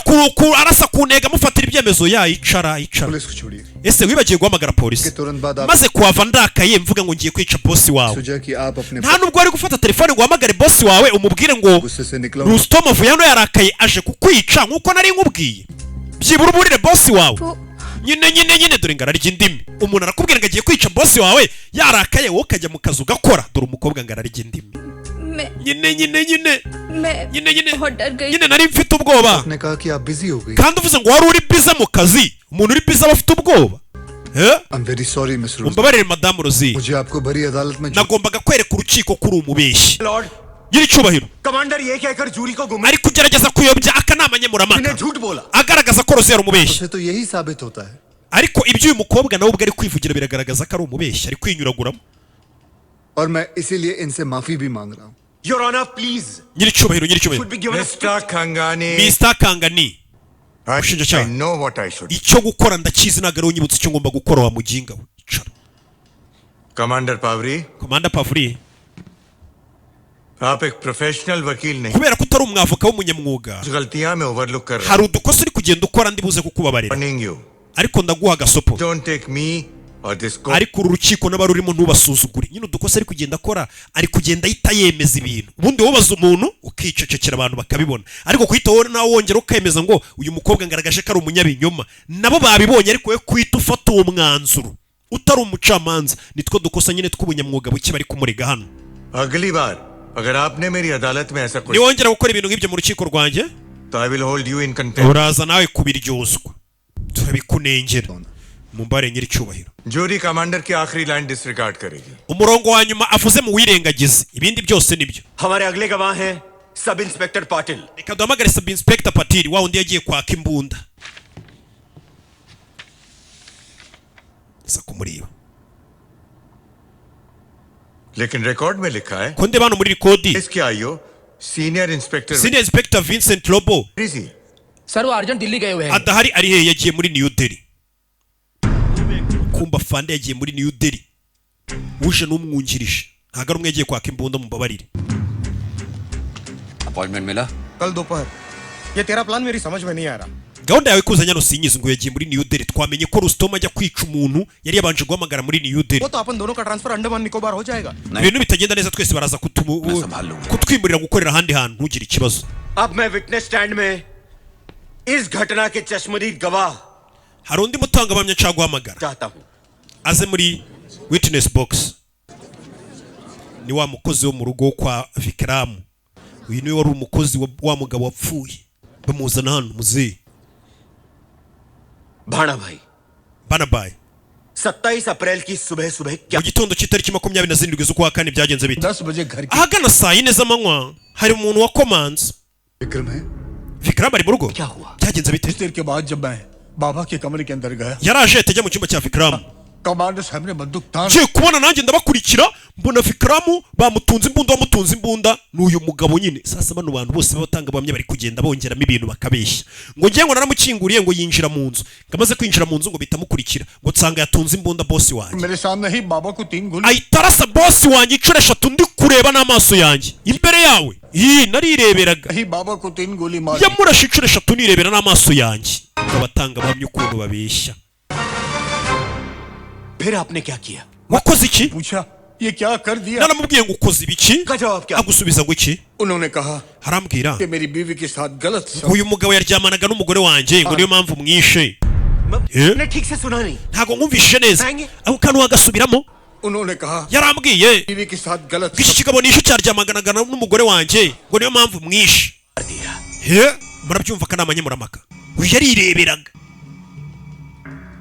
S1: arasa ku ntego, amufatira ibyemezo. Ya, icara, icara.
S3: Police को छोड़िए।
S1: Ese wibagiwe guhamagara polisi?
S3: तुरंत बाद आप
S1: Maze kuhava ndakaye mvuga ngo ngiye kwica boss wawe,
S3: सोचा कि आप अपने
S1: nta nubwo wari gufata telefone ngo uhamagare boss wawe umubwire ngo
S3: गुस्से से निकला हूं।
S1: Rustom avuye hano yarakaye aje kukwica, nk'uko nari nkubwiye? Byibura uburire boss wawe. Nyine nyine nyine, dore ngo ararya indimi. Umuntu arakubwira ngo agiye kwica boss wawe yarakaye, wowe ukajya mu kazi ugakora. Dore umukobwa ngo ararya indimi.
S11: मैं
S1: Nyine nyine nyine,
S11: मैं
S1: nyine nyine
S11: बहुत डर गई।
S1: nyine, nari mfite ubwoba.
S3: आपने कहा कि आप busy हो गई।
S1: Kandi uvuze ngo wari uri busy mu kazi, umuntu uri busy aba afite ubwoba? Eh?
S3: I am very sorry, Miss Rosie.
S1: Umbabarire, madamu Rosie.
S3: मुझे आपको भरी अदालत में
S1: Nagombaga kwereka urukiko ko uri umubeshyi.
S2: Lord,
S1: Nyiricyubahiro,
S2: commander ये कहकर jury को गुमराह
S1: ari kugerageza kuyobya akanama nkemurampaka
S2: झूठ बोला।
S1: agaragaza ko Rosie yari umubeshyi.
S3: से तो यही साबित होता है।
S1: Ariko ibyo uyu mukobwa nawe ubwe ari kwivugira biragaragaza ko ari umubeshyi, ari kwinyuraguramo.
S3: और मैं इसीलिए इनसे माफी भी मांग रहा हूँ।
S2: Your honour, please.
S1: Nyiricyubahiro, nyiricyubahiro.
S2: Should be given
S9: Mister Kangani,
S1: Mr Kangani,
S9: I
S1: Ubushinjacyaha.
S9: Know what I should.
S1: Icyo gukora ndakizi, ntabwo ari unyibutsa icyo ngomba gukora, wa muginga we. Icara.
S9: Commander Pawri,
S1: Commander Pavuri,
S9: आप एक professional वकील नहीं,
S1: kubera ko utari umwavoka w'umunyamwuga,
S9: कुछ गलतियां मैं overlook कर रहा
S1: hari udukosa uri kugenda ukora ndi buze kukubabarira,
S9: हूँ। You
S1: ariko ndaguha agasopo.
S9: Don't take me or this court
S1: Ariko uru rukiko n'abarurimo ntubasuzugure. Nyine udukosa ari kugenda akora, ari kugenda ahita yemeza ibintu. Ubundi wobaza umuntu ukicecekera, abantu bakabibona, ariko kuhita wowe nawe wongera ukemeza ngo uyu mukobwa ngaragaje ko ari umunyabinyoma, nabo babibonye, ariko we kuhita ufata uwo mwanzuro utari umucamanza, nitwo dukosa nyine tw'ubunyamwuga buke bari kumurega hano.
S9: अगली बार अगर आपने मेरी अदालत में ऐसा कुछ
S1: Niwongera gukora ibintu nk'ibyo mu rukiko rwanjye,
S9: तो I will hold you in contempt.
S1: Uraza nawe kubiryozwa, turabikunengera. Mumbare nyiricyubahiro.
S9: Jury commander की आखिरी line disregard करेगी।
S1: Umurongo wa nyuma avuze mu wirengagize, ibindi byose nibyo.
S2: हमारे अगले गवाह हैं sub inspector Patil.
S1: Reka duhamagare sub inspector Patiri, wa wundi yagiye kwaka imbunda, aza kumureba.
S9: लेकिन record में लिखा है
S1: Ko ndeba hano muri record,
S9: इसके IO senior inspector
S1: senior inspector Vincent Lobo
S9: ji
S6: sir, वो urgent Delhi गए हुए हैं।
S1: Adahari. Ari hehe? Yagiye muri New Delhi. Kumba fande yagiye muri New Delhi, uje n'umwungirije, ntabwo ari umwe yagiye kwaka imbunda, mumbabarire.
S4: Appointment मिला?
S12: कल दोपहर। ये तेरा प्लान मेरी समझ में नहीं आ रहा।
S1: Gahunda yawe kuzanya hano sinyizi. Ngo yagiye muri New Delhi. Twamenye ko Rusitoma ajya kwica umuntu yari yabanje guhamagara muri New Delhi.
S12: वो तो अपन दोनों का transfer Andaman Nicobar हो जाएगा।
S1: Ibintu bitagenda neza, twese baraza kutwimurira gukorera ahandi hantu, ntugire ikibazo.
S2: अब मैं witness stand में इस घटना के चश्मदीद गवाह
S1: Hari undi mutangabuhamya nshaka guhamagara,
S2: चाहता हूं।
S1: Aze muri witness box. Ni wa mukozi wo mu rugo kwa Vikram. Uyu niwe wari umukozi wa mugabo wapfuye, bamuzana hano muzehe.
S2: भाणा भाई,
S1: Banabaye,
S2: 27 अप्रैल की सुबह सुबह क्या
S1: mu gitondo cy'itariki 27 z'ukwa kane byagenze bite?
S12: 10 बजे घर
S1: Ahagana saa 4 z'amanywa hari umuntu wakomanze.
S3: Vikram है?
S1: Vikram ari mu rugo? Byagenze bite?
S12: देर के बाद जब मैं बाबा के कमरे के अंदर गया,
S1: Yaraje ahita ajya mu cyumba cya Vikram.
S12: Commander साहब ने बंदूक तान
S1: Ngiye kubona nanjye ndabakurikira, mbona Vikram bamutunze imbunda. Bamutunze imbunda ni uyu mugabo nyine. Sasa bano bantu bose b'abatangabuhamya bari kugenda bongeramo ibintu bakabeshya, ngo ngiye ngo naramukinguriye, ngo yinjira mu nzu, ngo amaze kwinjira mu nzu ngo bitamukurikira, ngo nsanga yatunze imbunda bosi wanjye.
S12: मेरे सामने ही बाबा को तीन गोली
S1: Ahita arasa bosi wanjye inshuro eshatu, ndi kureba n'amaso yanjye imbere yawe, iyi narireberaga.
S12: ही बाबा को तीन गोली मार
S1: Yamurashe inshuro eshatu nirebera n'amaso yanjye. Abatangabuhamya ukuntu babeshya.
S2: फिर आपने क्या किया?
S1: Wakoze iki?
S12: पूछा, ये क्या कर दिया?
S1: Naramubwiye ngo ukoze ibiki? Agusubiza ngo iki?
S12: उन्होंने कहा
S1: Arambwira
S12: कि मेरी बीवी के साथ गलत
S1: ngo uyu mugabo yaryamanaga n'umugore wanjye, ngo niyo mpamvu mwishe. Eh?
S2: मैंने ठीक से सुना नहीं।
S1: Ntabwo nkumvishije neza, ako kantu wagasubiramo?
S12: उन्होंने कहा
S1: Yarambwiye
S12: बीवी के साथ गलत
S1: ngo iki kigabo nishe cyaryamaganaga n'umugore wanjye, ngo niyo mpamvu mwishe. He, murabyumva, akanama nkemurampaka, uyu yarireberaga.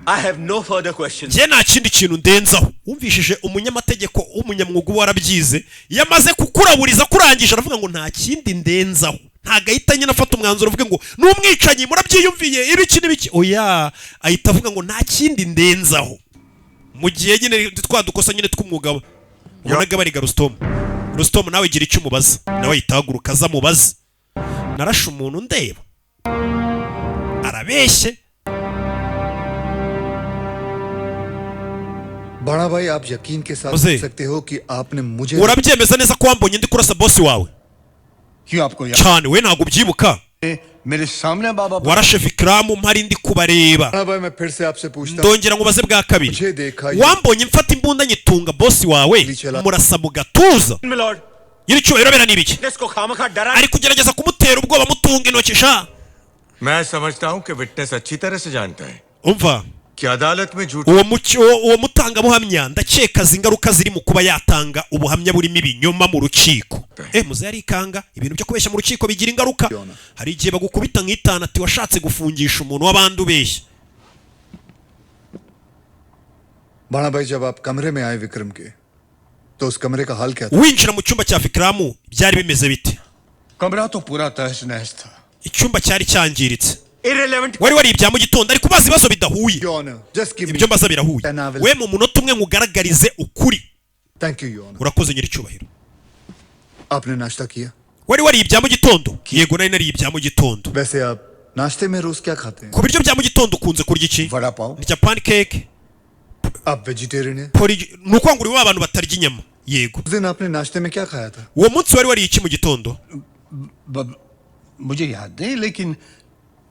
S2: I have no further question.
S1: Njye nta kindi kintu ndenzaho. Wumvishije umunyamategeko w'umunyamwuga uba warabyize, iyo amaze kukuraburiza kurangije aravuga ngo nta kindi ndenzaho. Ntabwo ahita nyine afata umwanzuro uvuge ngo ni umwicanyi, murabyiyumviye, ibiki n'ibiki. Oya, ahita avuga ngo nta kindi ndenzaho, mu gihe nyine twa dukosa nyine tw'umwuga ubonaga bariga. Rusitomu, Rusitomu, nawe gira icyo umubaza. Nawe ahita ahaguruka aza amubaze: narashe umuntu ndeba, arabeshye?
S3: बड़ा भाई, आप यकीन के साथ
S1: मुझे-
S3: कह सकते हो कि आपने मुझे
S1: Urabyemeza neza ko wambonye ndi kurasa bosi wawe?
S12: क्यों, आपको याद
S1: Cyane, we ntabwo ubyibuka?
S12: मेरे सामने बाबा
S1: Warashe Vikram mpari ndi kubareba.
S3: बड़ा भाई, मैं फिर से आपसे पूछता हूँ,
S1: Ndongera nkubaze bwa kabiri,
S3: मुझे देखा
S1: wambonye mfata imbunda nyitunga bosi wawe, murasa mu gatuza?
S2: Milord,
S1: Nyiricyubahiro, bera ni ibiki?
S2: Witness को खामखा डरा
S1: Ari kugerageza kumutera ubwoba mutunga intoki sha.
S9: मैं समझता हूँ कि विटनेस अच्छी तरह से जानता है
S1: Umva,
S9: कि अदालत में झूठ
S1: uwo mutangabuhamya ndakeka azi ingaruka ziri mu kuba yatanga ubuhamya burimo ibinyoma mu rukiko. Muze yarikanga, ibintu byo kubeshya mu rukiko bigira ingaruka. Hari igihe bagukubita nk'itanu, ati washatse gufungisha umuntu w'abandi ubeshya.
S3: बड़ा भाई, जब आप कमरे में आए विक्रम के, तो उस कमरे का हाल क्या था?
S1: Winjira mu cyumba cya Vikram byari bimeze bite?
S12: कमरा तो पूरा तहस नहस था।
S1: Icyumba cyari cyangiritse.
S2: Irrelevant.
S1: Wari wariye ibya mu gitondo? Ari kubaza ibibazo bidahuye. Ibyo mbaza birahuye. We mu munota umwe nkugaragarize ukuri.
S3: Thank you, your honour.
S1: Urakoze nyiricyubahiro.
S3: आपने नाश्ता किया?
S1: Wari wariye ibya mu gitondo? Yego, nari nariye ibya mu gitondo.
S3: वैसे आप नाश्ते में रोज क्या खाते हैं?
S1: Ku biryo bya mu gitondo ukunze kurya iki?
S12: Vada pav.
S1: Ndya pancake.
S3: आप vegetarian हैं?
S1: Porridge. Ni ukuvuga ngo uri wa bantu batarya inyama? Yego.
S3: उस दिन आपने नाश्ते में क्या खाया था?
S1: Uwo munsi wari wariye iki mu gitondo?
S12: मुझे याद नहीं लेकिन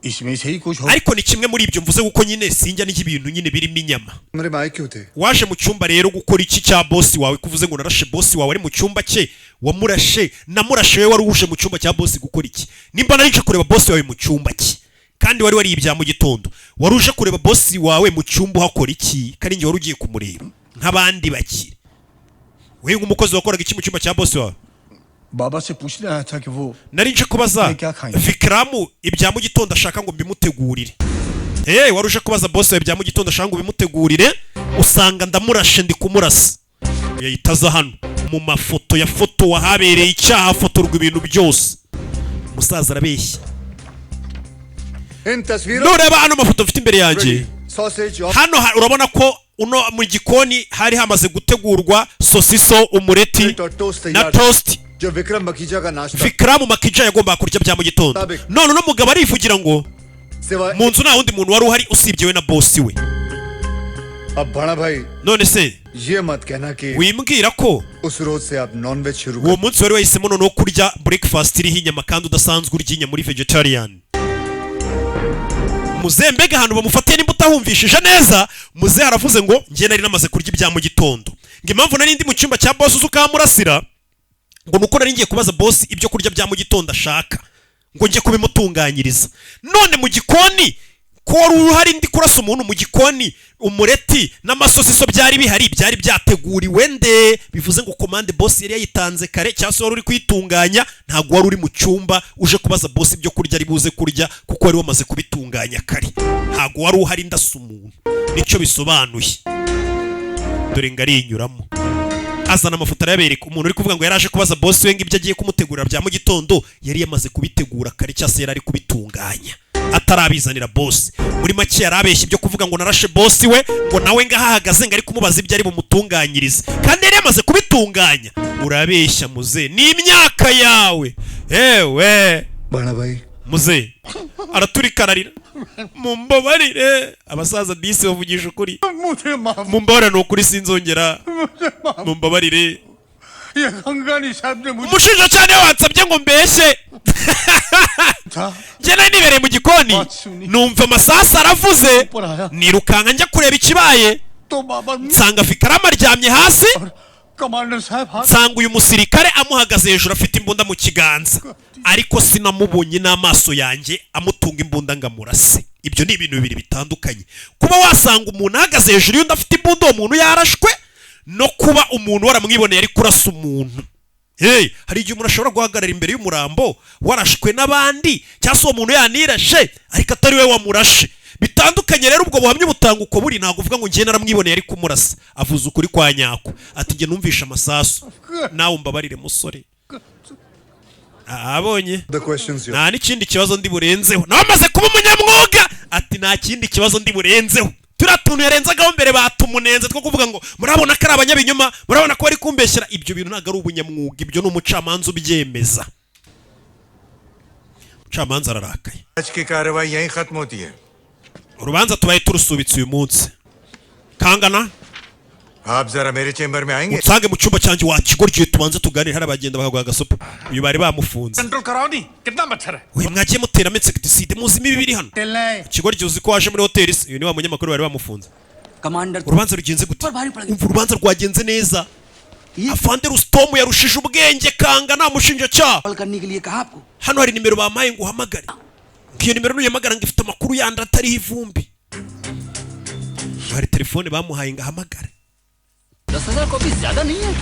S12: इसमें से ही कुछ हो।
S1: Ariko ni kimwe muri ibyo mvuze, kuko nyine sinjya n'ibintu ibintu nyine birimo inyama.
S3: कमरे में आए क्यों थे?
S1: Waje mu cyumba rero gukora iki cya bosi wawe? Kuvuze ngo narashe bosi wawe ari mu cyumba cye, wamurashe, namurashe, we wari uje mu cyumba cya bosi gukora iki? Nimba nari nje kureba bosi wawe mu cyumba cye kandi wari wariye ibya mu gitondo, wari uje kureba bosi wawe mu cyumba uhakora iki? Kandi njye wari ugiye kumureba nk'abandi bakire, we nk'umukozi wakoraga iki mu cyumba cya bosi wawe?
S12: बाबा से पूछने आया था कि वो
S1: Nari nje kubaza
S12: क्या खाएंगे?
S1: Vikaramu ibya mu gitondo ashaka ngo mbimutegurire. Hey, wari uje kubaza bosi wawe ibya mu gitondo ashaka ngo ubimutegurire, usanga ndamurashe, ndi kumurasa. Yahita aza hano mu mafoto yafotowe ahabereye icyaha, hafotorwa ibintu byose. Umusaza arabeshya.
S3: इन तस्वीरों
S1: Nureba hano mafoto mfite imbere yanjye
S3: sausage और
S1: hano, urabona ko uno mu gikoni hari hamaze gutegurwa sosiso, umureti
S3: और toast
S1: na
S3: तैयार
S1: toast
S3: जो विक्रम मखीजा का नाश्ता
S1: Vikaramu Makija yagombaga kurya bya mu gitondo. None uno mugabo arivugira ngo
S3: सिवाय
S1: mu nzu nta wundi muntu wari uhari usibye we na bosi we.
S3: अब भाड़ा भाई,
S1: None se
S3: ये मत कहना कि
S1: wimbwira ko
S3: उस रोज से आप non veg शुरू
S1: uwo munsi wari wahisemo noneho kurya breakfast iriho inyama kandi udasanzwe urya inyama, muri vegetarian? Muzehe, mbega ahantu bamufatiye! Nimba utahumvishije neza, muzehe aravuze ngo njye nari namaze kurya ibya mu gitondo, ngo impamvu nari ndi mu cyumba cya bosi uzi ukamurasira ngo nuko nari ngiye kubaza bosi ibyo kurya bya mu gitondo ashaka ngo njye kubimutunganyiriza. None mu gikoni ko wari uhari ndi kurasa umuntu, mu gikoni umureti n'amasosiso byari bihari, byari byateguriwe nde? Bivuze ngo commande bosi yari yayitanze kare, cyangwa se wari uri kuyitunganya. Ntabwo wari uri mu cyumba uje kubaza bosi ibyo kurya ari buze kurya, kuko wari wamaze kubitunganya kare. Ntabwo wari uhari ndasa umuntu, nicyo bisobanuye. Dore ngo arinyuramo, azana amafoto, arayabereka. Umuntu uri kuvuga ngo yari aje kubaza bosi we ngo ibyo agiye kumutegurira bya mu gitondo yari yamaze kubitegura kare, cyangwa se yari ari kubitunganya atarabizanira bosi. Muri make yari abeshya ibyo kuvuga ngo narashe bosi we, ngo nawe ngaho ahagaze ngo ari kumubaza ibyo ari bumutunganyirize kandi yari yamaze kubitunganya. Urabeshya muze, ni imyaka yawe ewe.
S3: भाड़ा भाई,
S1: Muze araturika ararira. Mumbabarire. Abasaza disi bavugisha ukuri.
S12: मुझे माफ
S1: Mumbabarire, ni ukuri sinzongera, mumbabarire.
S12: ये गंगानी साहब ने मुझे
S1: Umushinjacyaha niwe wansabye ngo mbeshye.
S12: था
S1: Njye nari nibereye mu gikoni, numva amasasu aravuze, nirukanka njya kureba ikibaye,
S12: तो बाबा
S1: nsanga Fikarama aryamye hasi,
S12: commander साहब हाथ
S1: nsanga uyu musirikare amuhagaze hejuru afite imbunda mu kiganza, ariko sinamubonye n'amaso yanjye amutunga imbunda ngo amurase. Ibyo ni ibintu bibiri bitandukanye, kuba wasanga umuntu ahagaze hejuru y'undi afite imbunda, uwo muntu yarashwe, no kuba umuntu waramwiboneye ari kurasa umuntu. Hey, hari igihe umuntu ashobora guhagarara imbere y'umurambo warashwe n'abandi, cyangwa se uwo muntu yanirashe ariko atari we wamurashe. Bitandukanye rero, ubwo buhamya butanga uko buri. Ntabwo uvuga ngo njye naramwiboneye ari kumurasa. Avuze ukuri kwa nyako, ati njye numvishe amasasu. Nawe umbabarire musore. Abonye
S3: the questions.
S1: nta n'ikindi kibazo ndi burenzeho. Nawe amaze kuba umunyamwuga, ati nta kindi kibazo ndi burenzeho. Turiya tuntu yarenzagaho mbere batumunenze two kuvuga ngo murabona ko ari abanyabinyoma, murabona ko bari kumbeshyera, ibyo bintu ntabwo ari ubunyamwuga. Ibyo ni umucamanza ubyemeza. Umucamanza ararakaye.
S9: आज की कार्रवाई यहीं खत्म होती है।
S1: Urubanza tubaye turusubitse uyu munsi. Kangana,
S9: आप जरा मेरे चेंबर में आएंगे?
S1: Unsange mu cyumba cyanjye wa kigoryi, tubanze tuganire. Hari abagenda bakaguha agasopo. Uyu bari bamufunze.
S8: Control कराओ नहीं, कितना मच्छर है।
S1: Uyu mwagiye muteramo insecticide, muzi imibi biri hano. Ikigoryi, uzi ko waje muri hoteli se? Uyu ni wa munyamakuru bari bamufunze.
S6: Commander,
S1: Urubanza rugenze gute? Umva, urubanza rwagenze neza. Afande Rusitomu yarushije ubwenge Kanga, nta mushinjacyaha.
S6: करने के लिए कहा आपको?
S1: Hano hari nimero bampaye ngo uhamagare, ngo iyo nimero nuyihamagara ngo ifite amakuru yandi atariho ivumbi. Hari telefone bamuhaye ngo ahamagare.
S6: 10,000 copy ज्यादा नहीं है?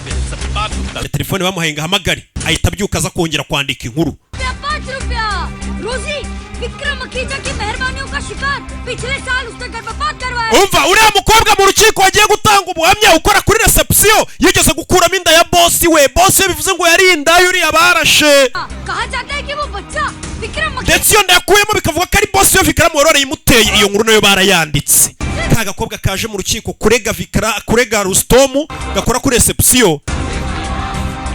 S1: Hari telefone bamuhaye ngo ahamagare, ahita abyuka aza kongera kwandika inkuru.
S13: 5 रुपया। रोजी विक्रम मखीजा की मेहरबानियों का शिकार, पिछले साल उसने गर्भपात करवाया।
S1: Umva, uriya mukobwa mu rukiko wagiye gutanga ubuhamya ukora kuri reception yigeze gukuramo inda ya bosi we. Bosi we bivuze ngo yari inda y'uriya barashe.
S13: कहा जाता है कि वो बच्चा Vikram
S1: Ndetse iyo nda yakuyemo bikavuga ko ari bosi we Vikaramu wari warayimuteye. Iyo nkuru nayo barayanditse. Ka gakobwa kaje mu rukiko kurega Vikara, kurega Rusitomu gakora kuri reception.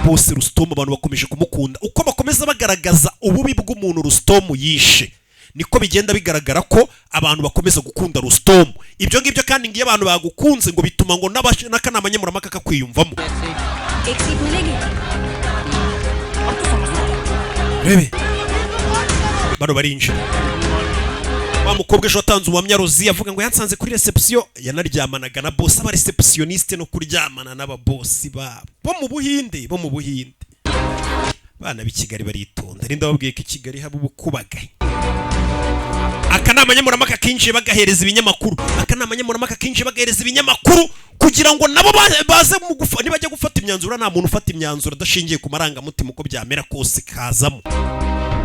S1: Bose Rusitomu abantu bakomeje kumukunda. Uko bakomeza bagaragaza ububi bw'umuntu Rusitomu yishe, Niko bigenda bigaragara ko abantu bakomeza gukunda Rusitomu. Ibyo ngibyo kandi ngo iyo abantu bagukunze, ngo bituma ngo n'akanama nkemurampaka kakwiyumvamo.
S5: एक सीट मिलेगी?
S1: Rebe, bano barinjira. Wa mukobwa ejo watanze ubuhamya, Rozi, avuga ngo yansanze kuri reception, yanaryamanaga na boss. Aba receptionniste no kuryamana n'aba boss babo bo mu Buhinde, bo mu Buhinde. Bana b'i Kigali baritonda. Rinda babwiye ko i Kigali haba ubukubagaye. Akanama nkemurampaka kinjiye, bagahereza ibinyamakuru. Akanama nkemurampaka kinjiye, bagahereza ibinyamakuru kugira ngo nabo baze mu nibajya gufata imyanzuro. Nta muntu ufata imyanzuro adashingiye ku marangamutima, uko byamera kose kazamo.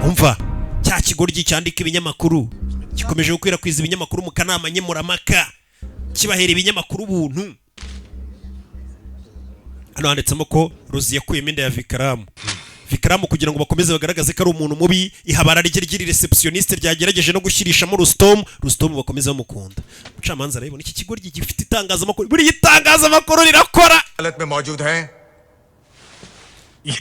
S1: Umva, cya kigoryi cyandika ibinyamakuru gikomeje gukwirakwiza ibinyamakuru mu kanama nkemurampaka, kibahera ibinyamakuru ubuntu. Hano handitsemo ko Rozi yakuyemo inda ya Vikaramu. Vikaramu, kugira ngo bakomeze bagaragaze ko ari umuntu mubi, ihabara rye ry'iri receptionniste ryagerageje no gushyirishamo Rusitomu. Rusitomu bakomeze bamukunda. Umucamanza arabibona, iki kigoryi gifite itangazamakuru. Buriya itangazamakuru rirakora.
S9: हालत में मौजूद हैं।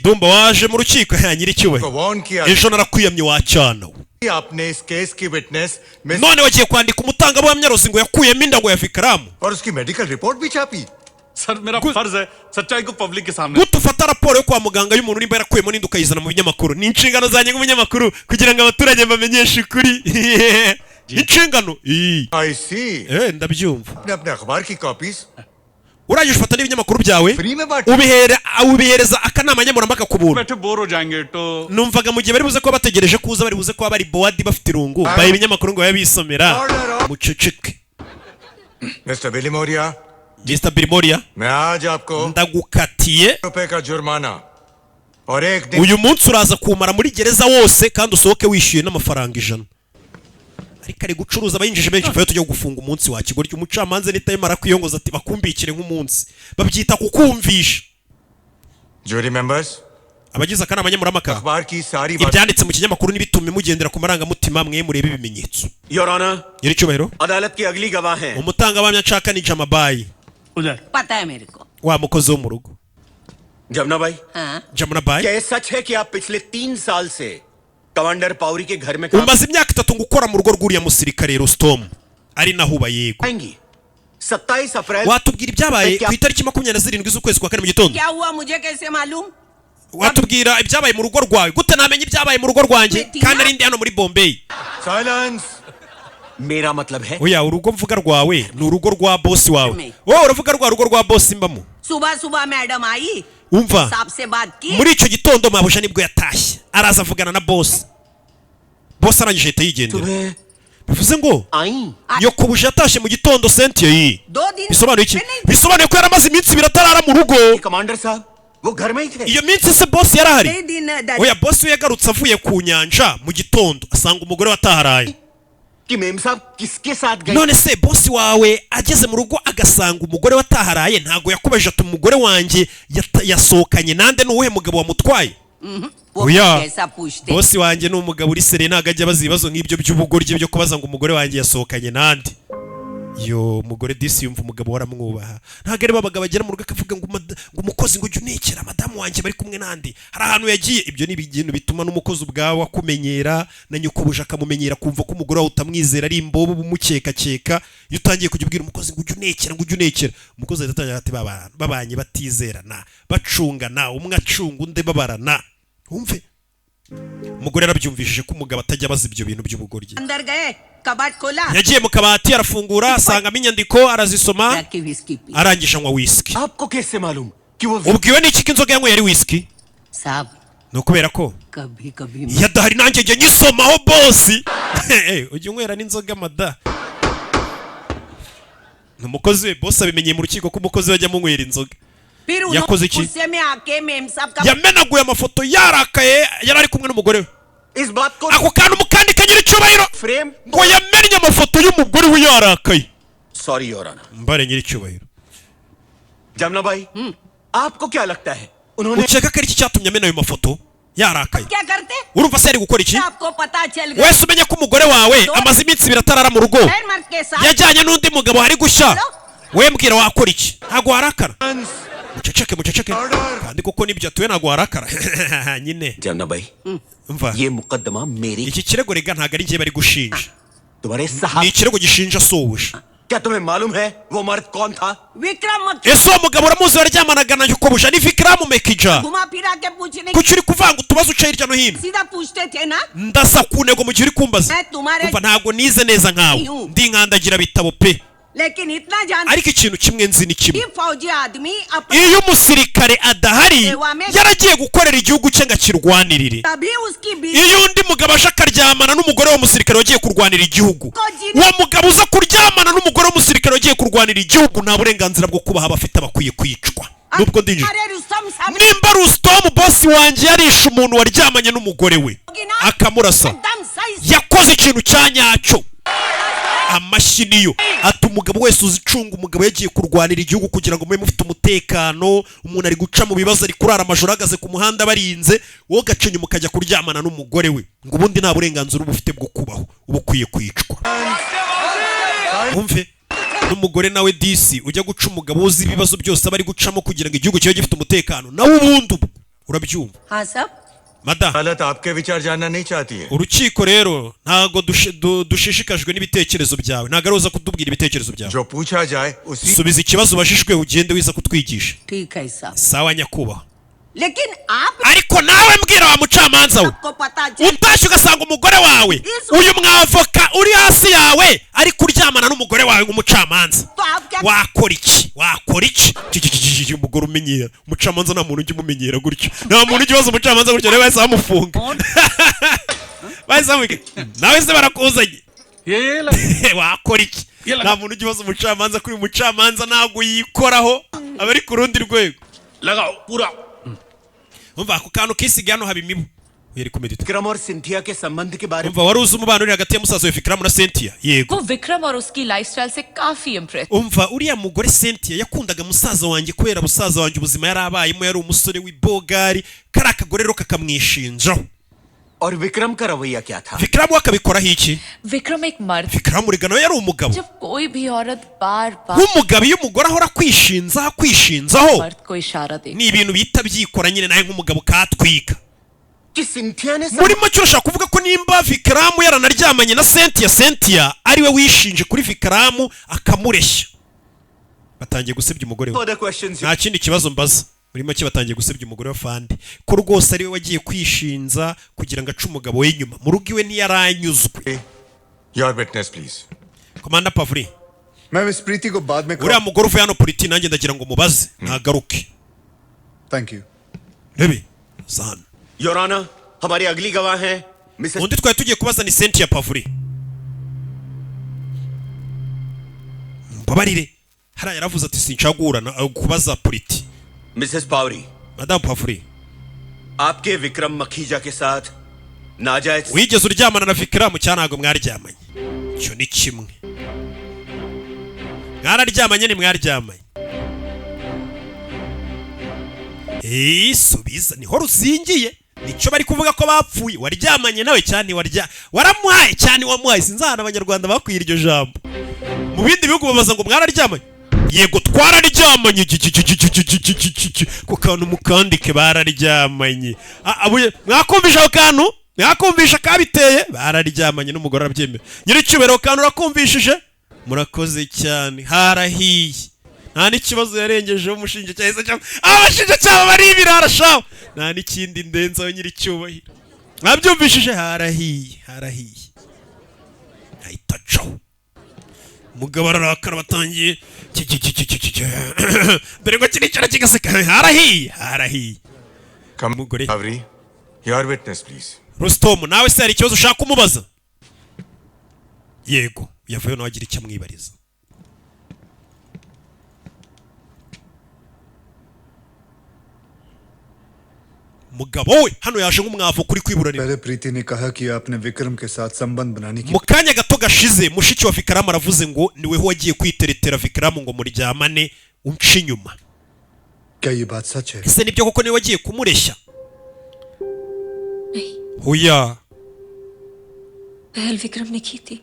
S1: Dumba waje mu rukiko ya nyiricyubahiro.
S9: को warn किया।
S1: Ejo narakwiyamye wacyana we.
S9: आपने इस केस की witness miss
S1: None wagiye kwandika umutangabuhamya Rozi ngo yakuyemo inda ngo ya Vikaramu.
S9: और उसकी मेडिकल रिपोर्ट भी छापी।
S8: सर, मेरा फर्ज है सच्चाई को पब्लिक के सामने
S1: Gute ufata raporo yo kwa muganga y'umuntu nimba yarakuyemo n'inda ukayizana mu binyamakuru? Ni inshingano zanjye nk'umunyamakuru kugira ngo abaturage bamenyeshe ukuri. Inshingano.
S9: I see.
S1: Ndabyumva.
S9: आपने अपने अखबार की copies
S1: Urangije ufata n'ibinyamakuru byawe
S9: free में बांट
S1: ubihera ubihereza akanama nkemurampaka ku buntu.
S8: बैठे बोर हो जाएंगे तो
S1: Numvaga mu gihe bari buze kuba bategereje kuza, bari buze kuba bari bored, bafite irungu, baye ibinyamakuru ngo babe bisomera. Muceceke.
S9: Mister Bilimoria.
S1: Mr Bilimoria,
S9: मैं आज आपको
S1: ndagukatiye.
S9: रुपए का जुर्माना और एक दिन
S1: Uyu munsi uraza kumara muri gereza wose kandi usohoke wishyuye n'amafaranga 100. Ariko ari gucuruza, abayinjije benshi. Vayo tujya gufunga umunsi wa kigoryi. Umucamanza nitayimara kwiyongoza ati bakumbikire nk'umunsi, babyita kukumvisha.
S9: Jury members,
S1: Abagize akanama nkemurampaka,
S9: अखबार की सारी
S1: ibyanditse mu kinyamakuru ntibitume mugendera ku marangamutima, mwe murebe ibimenyetso.
S2: Your honour,
S1: Nyiricyubahiro,
S2: अदालत की अगली गवाह हैं
S1: umutangabuhamya nshaka ni Jamabayi.
S7: पता है मेरे को।
S1: Wa mukozi wo mu rugo.
S2: Jamuna भाई।
S7: हाँ।
S1: Jamunabayi.
S2: क्या ये सच है कि आप पिछले 3 साल से कमांडर पावरी के घर में काम
S1: Umaze imyaka 3 ngo ukora mu rugo rw'uriya musirikare Rostom, ari naho uba? Yego.
S2: आएंगी 27 अप्रैल
S1: Watubwira ibyabaye ku itariki 27 z'ukwezi kwa kane mu gitondo?
S7: क्या हुआ मुझे कैसे मालूम?
S1: Watubwira ibyabaye mu rugo rwawe? Gute namenya ibyabaye mu rugo rwanjye kandi ari ndi hano muri Bombay?
S9: Silence.
S2: मेरा मतलब है
S1: Oya, urugo mvuga rwawe ni urugo rwa bosi wawe. Wowe uravuga rwa rugo rwa bosi mbamo.
S7: सुबह सुबह मैडम आई,
S1: Umva,
S7: साहब से बात की।
S1: muri icyo gitondo mabuja nibwo yatashye, araza avugana na bosi. Bosi arangije ahita yigendera. Bivuze ngo nyokobuja yatashye mu gitondo sentiye yi.
S7: दो दिन
S1: Bisobanuye iki? Bisobanuye ko yaramaze iminsi 2 atarara mu rugo.
S2: Commander साहब वो घर में ही थे।
S1: Iyo minsi se bosi yarahari?
S7: कई दिन।
S1: Oya, bosi we yagarutse avuye ku nyanja mu gitondo, asanga umugore we ataharaye.
S2: कि मेम साहब किसके साथ गए?
S1: None se bosi wawe ageze mu rugo agasanga umugore we ataharaye, ntabwo yakubajije ati umugore wanjye yasohokanye nande, ni uwuhe mugabo wamutwaye?
S7: वो
S1: Oya,
S7: कैसा पूछते?
S1: Bosi wanjye ni umugabo uri sérieux, ntabwo ajya abaza ibibazo nk'ibyo by'ubugoryi byo kubaza ngo umugore wanjye yasohokanye nande. Yo mugore disi yumva umugabo waramwubaha. Ntabwo ari babagabo bagera mu rugo akavuga ngo ngo umukozi ngo ujye unekera madamu wanjye bari kumwe nande, hari ahantu yagiye. Ibyo ni ibintu bituma n'umukozi ubwawe akumenyera, na nyokobuje akamumenyera, kumva ko umugore wawe utamwizera, ari imbobo umukekakeka. Iyo utangiye kujya ubwira umukozi ngo ujye unekera, ngo ujye unekera, umukozi ahita atangira ati babanye batizerana, bacungana, umwe acunga undi, babarana. Wumve, umugore yarabyumvishije ko umugabo atajya abaza ibyo bintu by'ubugoryi.
S7: अंदर गए, कबाट खोला।
S1: Yagiye mu kabati, arafungura, asangamo inyandiko, arazisoma, arangije anywa whisky.
S2: आपको कैसे मालूम कि वो
S1: Ubwiwe n'iki ko inzoga yanyweye ari whisky?
S7: साहब,
S1: Ni ukubera ko
S7: कभी कभी
S1: iyo adahari nanjye njya nyisomaho. Bosi, ujya unywera n'inzoga mada? Ni umukozi we. Bosi abimenyeye mu rukiko ko umukozi we ajya amunywera inzoga.
S7: फिर
S1: Yakoze
S7: उन्होंने
S1: iki?
S7: गुस्से में आके मेम साहब का
S1: Yamenaguye amafoto yarakaye, yari ari kumwe n'umugore we.
S2: इस बात को
S1: Ako kantu mukandika, nyiricyubahiro,
S2: frame
S1: ngo yamennye amafoto y'umugore we yarakaye.
S2: Sorry your honour.
S1: Mbare nyiricyubahiro.
S2: Jamuna भाई, आपको क्या लगता है उन्होंने
S1: Ukeka ko ari iki cyatumye amena ayo mafoto yarakaye?
S7: क्या करते?
S1: Urumva se ari gukora iki?
S7: आपको पता चल गया।
S1: Wese umenye ko umugore wawe amaze iminsi 2 atarara mu rugo,
S7: खैर मर्द के साथ
S1: yajyanye n'undi mugabo, hari gushya, we mbwira, wakora iki? Ntabwo warakara? Muceceke, muceceke. Kandi koko nibyo atuye, ntabwo warakara nyine.
S14: Jamna भाई,
S1: Mva,
S14: ये मुकदमा मेरी
S1: iki kirego rega ntabwo ari njye bari gushinja,
S14: तुम्हारे साहब.
S1: Ni ikirego gishinja sobuja.
S2: क्या तुम्हें मालूम है वो मर्द कौन था?
S15: Vikram मत
S1: Ese uwo mugabo uramuzi waryamanaga na nyokobusha? Ni Vikram Mekija.
S15: घुमा फिरा के पूछने
S1: Kuki uri kuvanga utubazo uca hirya no hino?
S15: सीधा पूछते थे ना.
S1: Ndasa ku ntego mu gihe uri kumbaza.
S15: मैं तुम्हारे
S1: Umva, ntabwo nize neza nkawe, ndi nkandagira bitabo pe,
S15: लेकिन इतना जान
S1: ariko ikintu kimwe nzi ni kimwe:
S15: कि फौजी आदमी अपने
S1: iyo umusirikare adahari, yaragiye gukorera igihugu cye ngo akirwanirire,
S15: तभी उसकी बीवी
S1: iyo undi mugabo aje akaryamana n'umugore w'umusirikare wagiye kurwanira igihugu, uwo mugabo uza kuryamana n'umugore w'umusirikare wagiye kurwanira igihugu nta burenganzira bwo kubaha abafite, abakwiye kwicwa nubwo ndinjije.
S15: अरे रुस्तम साहब
S1: Nimba Rusitomu bosi wanjye yarishe umuntu waryamanye n'umugore we akamurasa,
S15: एकदम सही.
S1: yakoze ikintu cya nyacyo. Amashyi niyo ati umugabo wese uzicunga umugabo yagiye kurwanira igihugu kugira ngo mube mufite umutekano, umuntu ari guca mu bibazo, ari kurara amajoro ahagaze ku muhanda barinze, wowe ugaca inyuma ukajya kuryamana n'umugore we, ngo ubundi nta burenganzira uba ufite bwo kubaho, uba ukwiye kwicwa. Wumve n'umugore nawe disi ujya guca umugabo uzi ibibazo byose aba ari gucamo kugira ngo igihugu kibe gifite umutekano, nawe ubundi ubu urabyumva.
S15: हाँ सब
S1: Mada,
S9: अदालत आपके विचार जानना नहीं चाहती है.
S1: urukiko rero ntabwo dushishikajwe n'ibitekerezo byawe, ntabwo ari uza kutubwira ibitekerezo byawe.
S9: जो पूछा जाए उसी
S1: Subiza ikibazo ubajijwe, ugende wiza kutwigisha.
S15: ठीक है साहब.
S1: Sawa nyakubahwa.
S15: लेकिन आप
S1: Ariko nawe mbwira wa mucamanza we,
S15: को पता चल
S1: utashye ugasanga umugore wawe, uyu mwavoka uri hasi yawe ari kuryamana n'umugore wawe nk'umucamanza,
S15: तो आप क्या
S1: wakora iki? Wakora iki? Ki- umugore umenyera umucamanza, nta muntu ujya umumenyera gutyo, nta muntu ujya ubaza umucamanza gutyo. Rero bahise bamufunga, bahise bamubwira, nawe se barakuzanye, wakora iki? Nta muntu ujya ubaza umucamanza kuri uyu mucamanza, ntabwo yikoraho, aba ari ku rundi rwego.
S8: लगाओ पूरा.
S1: Umva ako kantu kisigaye hano haba imibu. Uyu ari kumedita.
S14: Vikram और सिंथिया के संबंध के बारे
S1: Umva, wari uzi umubano uri hagati ya musaza we Vikram na Cynthia? Yego.
S7: वो विक्रम और उसकी लाइफस्टाइल से काफी impress.
S1: Umva, uriya mugore Cynthia yakundaga musaza wanjye kubera musaza wanjye ubuzima yari abayemo, yari umusore w'ibogari, kari akagore rero kakamwishinjaho.
S14: और विक्रम का रवैया क्या था?
S1: Vikram we akabikoraho iki?
S7: Vikram एक मर्द,
S1: Vikram urega nawe yari umugabo.
S7: जब कोई भी औरत बार बार
S1: Nk'umugabo, iyo umugore ahora akwishinzaho akwishinzaho,
S7: मर्द को इशारा दे
S1: ni ibintu bihita byikora nyine, nawe nk'umugabo katwika.
S14: कि सिंथिया ने
S1: Muri make urashaka kuvuga ko nimba Vikram yaranaryamanye na Cynthia, Cynthia ariwe wishinje kuri Vikram akamureshya. Batangiye gusebya umugore we.
S2: Further questions.
S1: Nta kindi kibazo mbaza. Muri make batangiye gusebya umugore wa fande ko rwose ariwe wagiye kwishinza kugira ngo ace umugabo we inyuma mu rugo iwe, ntiyaranyuzwe.
S9: Your witness, please.
S1: Komanda Pavuri,
S3: मैं मिस प्रीति को बाद में
S1: uriya mugore uvuye hano Puriti, nanjye ndagira ngo mubaze ntagaruke.
S3: Thank you.
S1: Rebe zana.
S2: Your honour, हमारी अगली गवाह हैं Mrs
S1: Undi twari tugiye kubaza ni Cynthia Pavuri. Mbabarire, hariya yaravuze ati sinshaka guhura na kubaza Puriti.
S2: Mrs Pawri,
S1: Madamu Pavuri,
S2: आपके विक्रम मखीजा के साथ नाजायज
S1: wigeze uryamana na Vikram cyangwa ntabwo mwaryamanye? Icyo ni kimwe. Mwararyamanye? Ni mwaryamanye? Subiza niho ruzingiye, nicyo bari kuvuga ko bapfuye. Waryamanye nawe cyane, warya waramuhaye cyane, wamuhaye. Sinzi ahantu abanyarwanda bakwiye iryo jambo. Mu bindi bihugu babaza ngo mwararyamanye? Yego, twararyamanye. Ku kantu mukandike, bararyamanye. Mwakumvisha ako kantu? Mwakumvisha kabiteye? Bararyamanye n'umugore arabyemera. Nyiricyubahiro, ako kantu urakumvishije, murakoze cyane. Harahiye, nta n'ikibazo yarengejeho umushinjacyaha. Yahise cyangwa abashinjacyaha bari ibirara shaho, nta n'ikindi ndenzaho. Nyiricyubahiro, mwabyumvishije? Harahiye, harahiye. Ahita acaho, umugabo ararakara. Batangiye ki- ki- ki- ki- ki- ki- ki. Dore ngo kiricara kigaseka. Harahiye, harahiye. Umugore.
S9: Pawri, your witness, please.
S1: Rusitomu, nawe se hari ikibazo ushaka kumubaza? Yego, yavuyeho nawe agira icyo amwibariza. Mugabo we hano yaje nk'umwavu kuri kwiburanira.
S3: पहले प्रीति ने कहा कि आपने विक्रम के साथ संबंध बनाने की
S1: Mu kanya gato gashize mushiki wa Vikaramu aravuze ngo niweho wagiye kwiteretera Vikaramu ngo muryamane unce inyuma.
S3: क्या ये बात सच है?
S1: Ese nibyo koko niwe wagiye kumureshya? Oya.
S11: पहल विक्रम ने की थी.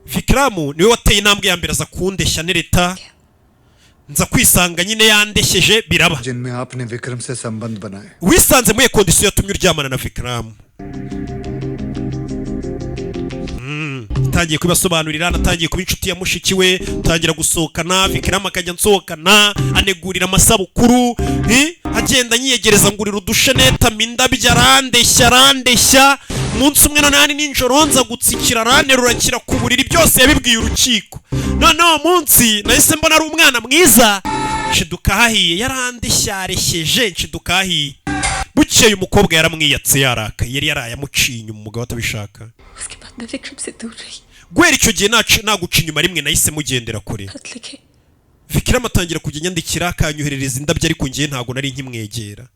S1: Vikaramu niwe wateye intambwe ya mbere aza kundeshya nereta, Nza kwisanga nyine yandeshyeje biraba.
S3: जिनमें आपने विक्रम से संबंध बनाए।
S1: Wisanze muri condition yatumye uryamana na Vikram. Natangiye kubibasobanurira, natangiye kuba inshuti ya mushiki we, tangira gusohokana Vikram, akajya nsohokana, anegurira amasabukuru, agenda anyiyegereza, ngurira udusheneta, indabyo, arandeshya, arandeshya. Umunsi umwe none nijoro nza gutsikira, aranterura anshyira ku buriri. Byose yabibwiye urukiko. Noneho uwo munsi nahise mbona ari umwana mwiza, nshiduka hahiye. Yarandeshya, aresheje, nshiduka hahiye. Bukeye umukobwa yaramwiyatse yarakaye, yari yaraye amuciye inyuma umugabo atabishaka.
S11: उसके बाद मैं विक्रम से दूर रही।
S1: Guhera icyo gihe naguca inyuma rimwe nahise mugendera kure.
S11: खत लिखे।
S1: Vikram atangira kujya anyandikira, akanyoherereza indabyo, ariko ngewe ntabwo nari nkimwegera.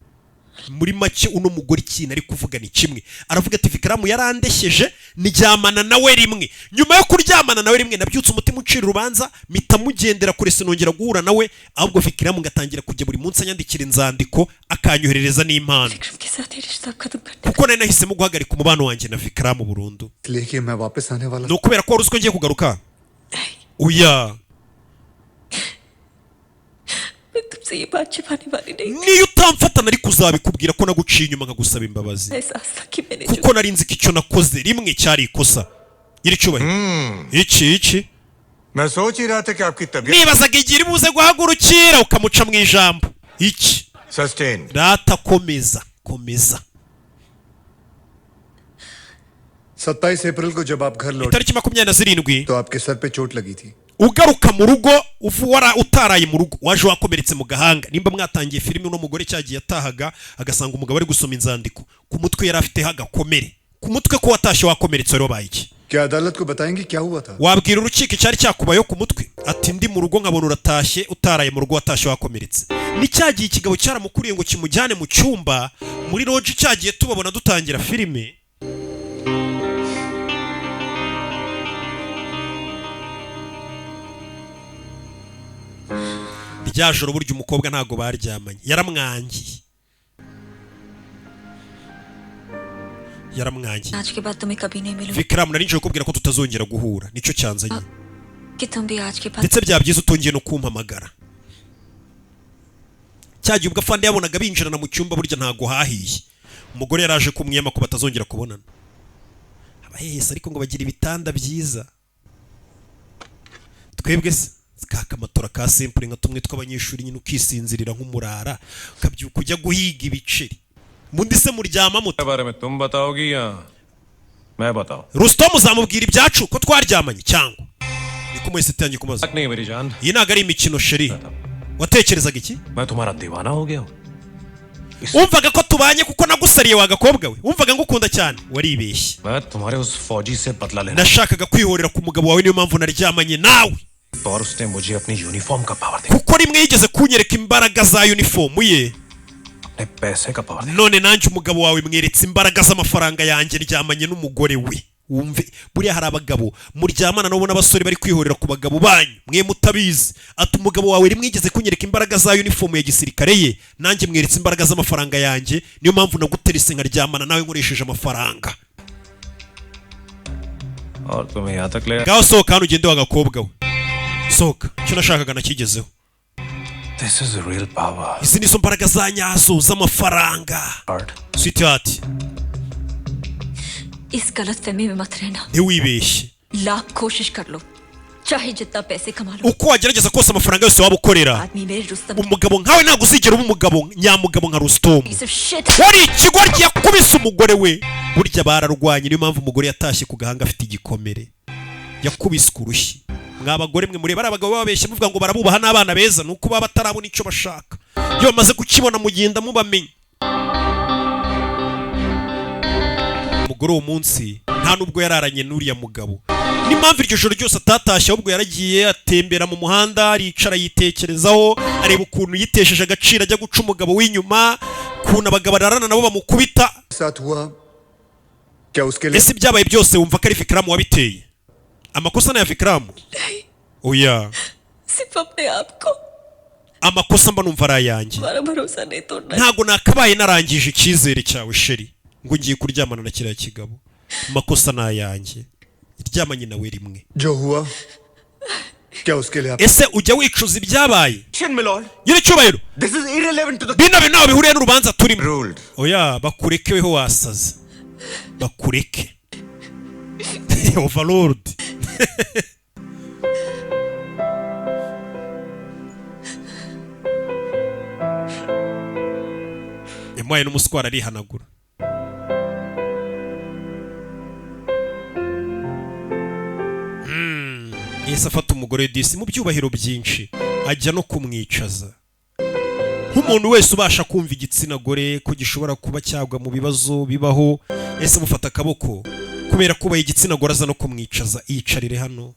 S1: Muri make uno mugore ikintu ari kuvuga ni kimwe, aravuga ati Vikram yarandeshyeje, ndyamana nawe rimwe. Nyuma yo kuryamana nawe rimwe nabyutse umutima ucira urubanza, mpita mugendera kure, sinongera guhura nawe. Ahubwo Vikram ngatangira kujya buri munsi anyandikira inzandiko, akanyoherereza n'impano,
S11: Vikram के साथ ये रिश्ता खत्म कर
S1: kuko nari nahisemo guhagarika umubano wanjye na Vikram burundu.
S3: इसलिए कि मैं वापस आने वाला
S1: Ni ukubera ko wari uzi ko ngiye kugaruka? Oya.
S11: मैं तुमसे ये बात छिपाने वाली नहीं।
S1: Niyo utamfata nari kuzabikubwira ko naguciye inyuma nkagusaba imbabazi,
S11: एहसास था कि मैंने जो
S1: kuko nari nzi ko icyo nakoze rimwe cyari ikosa. Nyiricyubahiro, iki
S9: मैं सोच ही रहा था कि आपकी तबीयत
S1: Nibazaga igihe iri buze guhagurukira ukamuca mu ijambo. Iki
S9: sustain.
S1: Rata, komeza, komeza.
S3: 27 अप्रैल को जब आप घर लौटे
S1: Itariki 27
S3: तो आपके सर पे चोट लगी थी।
S1: ugaruka mu rugo utaraye mu rugo, waje wakomeretse mu gahanga. Nimba mwatangiye filime, uno mugore cyagiye atahaga agasanga umugabo ari gusoma inzandiko, ku mutwe yari afiteho agakomere ku mutwe. Ko watashye wakomeretse, wari wabaye iki?
S3: क्या अदालत को बताएंगे क्या हुआ था?
S1: Wabwira urukiko icyari cyakubayeho ku mutwe? Ati ndi mu rugo nkabona uratashye, utaraye mu rugo, watashye wakomeretse. Ni cya gihe ikigabo cyaramukuriye ngo kimujyane mu cyumba muri lodge, cyagiye tubabona dutangira filime. Rya joro burya umukobwa ntabwo baryamanye, yaramwangiye, yaramwangiye.
S11: आज के बाद तुम्हें कभी नहीं मिलूंगी
S1: Vikram, nari nje kukubwira ko tutazongera guhura, nicyo cyanzanye.
S11: कि तुम भी आज के बाद
S1: Ndetse byaba byiza utongeye no kumpamagara. Cya gihe ubwo afande yabonaga binjirana mu cyumba, burya ntago hahiye. Umugore yaraje kumwiyama ko batazongera kubonana. Abahehesi ariko ngo bagira ibitanda byiza, twebwe se kakamatora ka simple nka tumwe tw'abanyeshuri nyine, ukisinzirira nk'umurara, ukabyuka ujya guhiga ibiceri. Mundi se muryama muto?
S10: बारे में तुम बताओगी या मैं बताऊं?
S1: Rusitomu uzamubwira ibyacu ko twaryamanye cyangwa niko mwese tangiye kumaza?
S10: नहीं मेरी जान।
S1: Iyi ntabwo ari imikino chérie. Watekerezaga iki?
S10: मैं तुम्हारा दीवाना हो गया हूँ।
S1: Wumvaga ko tubanye kuko nagusariye wa gakobwa we? Wumvaga ngukunda cyane, waribeshye.
S10: मैं तुम्हारे उस फौजी से बदला लेना
S1: Nashakaga kwihorera ku mugabo wawe, niyo mpamvu naryamanye nawe.
S10: और उसने मुझे अपनी यूनिफॉर्म का power
S1: Kuko rimwe yigeze kunyereka imbaraga za uniform ye,
S10: अपने पैसे का power.
S1: none nanjye umugabo wawe mweretse imbaraga z'amafaranga yanjye, ndyamanye n'umugore we. Wumve, buriya hari abagabo muryamana nabo n'abasore bari kwihorera ku bagabo banyu mwe mutabizi. Ati umugabo wawe rimwe yigeze kunyereka imbaraga za uniform ya gisirikare ye, nanjye mweretse imbaraga z'amafaranga yanjye, niyo mpamvu naguterese nkaryamana nawe nkoresheje amafaranga.
S10: और तुम्हें यहाँ तक ले
S1: Ngaho sohoka hano ugende wa gakobwa we, sohoka. Icyo nashakaga nakigezeho.
S10: This is real power.
S1: Izi nizo mbaraga za nyazo z'amafaranga, sweetheart.
S11: इस गलत फहमी में मत रहना।
S1: Ntiwibeshye.
S11: Lakh कोशिश कर लो, चाहे जितना पैसे कमा लो,
S1: Uko wagerageza kose, amafaranga yose waba ukorera,
S11: आदमी मेरे Rustam
S1: umugabo nkawe ntabwo uzigera uba umugabo nyamugabo nka Rusitomu.
S11: piece of shit.
S1: Wari ikigoryi, yakubise umugore we. Burya bararwanye, niyo mpamvu umugore yatashye ku gahanga afite igikomere, yakubiswe urushyi. Mwa bagore mwe mureba ari abagabo bababeshya muvuga ngo barabubaha n'abana beza, ni uko baba batarabona icyo bashaka. Iyo bamaze kukibona mugenda mubamenya. Umugore uwo munsi nta nubwo yararanye n'uriya mugabo, n'impamvu iryo joro ryose atatashye, ahubwo yaragiye atembera mu muhanda, aricara yitekerezaho, areba ukuntu yitesheje agaciro ajya guca umugabo w'inyuma, ukuntu abagabo ararana nabo bamukubita.
S3: साथ हुआ क्या उसके लिए
S1: Ese ibyabaye byose wumva ko ari Vikram wabiteye? Amakosa ni aya Vikram? Oya.
S11: सिर्फ अपने आप को
S1: Amakosa mba numva ari ayanjye.
S11: तुम्हारा भरोसा नहीं तोड़ना।
S1: Ntabwo nakabaye narangije icyizere cyawe chérie ngo ngiye kuryamana na kiriya kigabo. Amakosa ni ayanjye, ryamanye nawe rimwe.
S3: जो हुआ क्या उसके लिए आप
S1: Ese ujya wicuza ibyabaye?
S14: Milord,
S1: Nyiricyubahiro,
S14: this is irrelevant to the
S1: bino bintu ntaho bihuriye n'urubanza turimo. Oya, bakureke, weho wasaze, bakureke. Overlord. Yamuhaye n'umuswara arihanagura. Yahise afata umugore we disi mu byubahiro byinshi, ajya no kumwicaza nk'umuntu wese ubasha kumva igitsina gore ko gishobora kuba cyagwa mu bibazo bibaho. Ese amufata akaboko kubera kubaha igitsina gore, aza no kumwicaza: "Yicarire hano,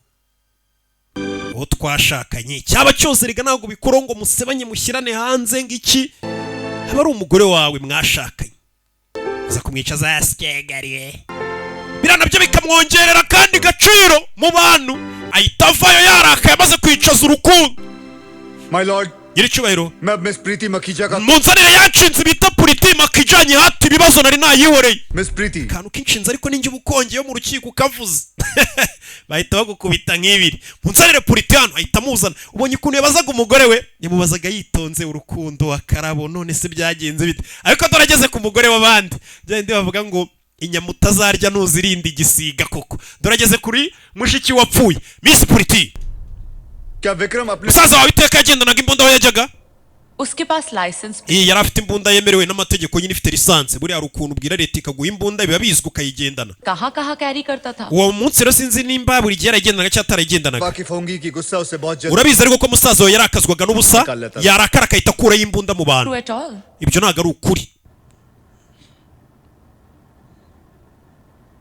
S1: uwo twashakanye." Cyaba cyose rega ntabwo bikora ngo musebanye, mushyirane hanze ngo iki, aba ari umugore wawe mwashakanye. Aza kumwicaza yasyegariye, biriya nabyo bikamwongerera kandi gaciro mu bantu. Ahita avayo yarakaye amaze kwicaza urukundo.
S3: My lord,
S1: Nyiricyubahiro,
S3: मैं अब मिस प्रीति मखीजा का
S1: munzanire yanshinze bita Puriti Makijanye hati ibibazo nari nayihoreye.
S3: Miss Preeti.
S1: Akantu k'inshinzi ariko ninjye uba ukongeyeho mu rukiko ukavuze bahita bagukubita nk'ibiri. Munzanire Puriti hano. Ahita amuzana. Ubonye ukuntu yabazaga umugore we? Yamubazaga yitonze, urukundo, akarabo, none se byagenze bite? Ariko dore ageze ku mugore w'abandi, byandi bavuga ngo inyama utazarya ntuzirinde igisiga koko. Dore ageze kuri mushiki wapfuye, Miss Puriti.
S3: क्या विक्रम अपने
S1: Musaza wawe iteka yagendanaga imbunda aho yajyaga?
S7: उसके पास licence
S1: Iyi yari afite imbunda yemerewe n'amategeko nyine, ifite licence. Buriya hari ukuntu ubwira leta ikaguha imbunda, biba bizwi, ukayigendana.
S7: कहाँ कहाँ carry करता था?
S1: Uwo munsi rero sinzi nimba buri gihe yarayigendanaga cyangwa atarayigendanaga.
S3: वाकिफ होंगी कि गुस्सा उसे बहुत जल्दी
S1: Urabizi ariko ko musaza wawe yarakazwaga n'ubusa, yarakara akahita akurayo imbunda mu bantu.
S7: True at all.
S1: Ibyo ntabwo ari ukuri.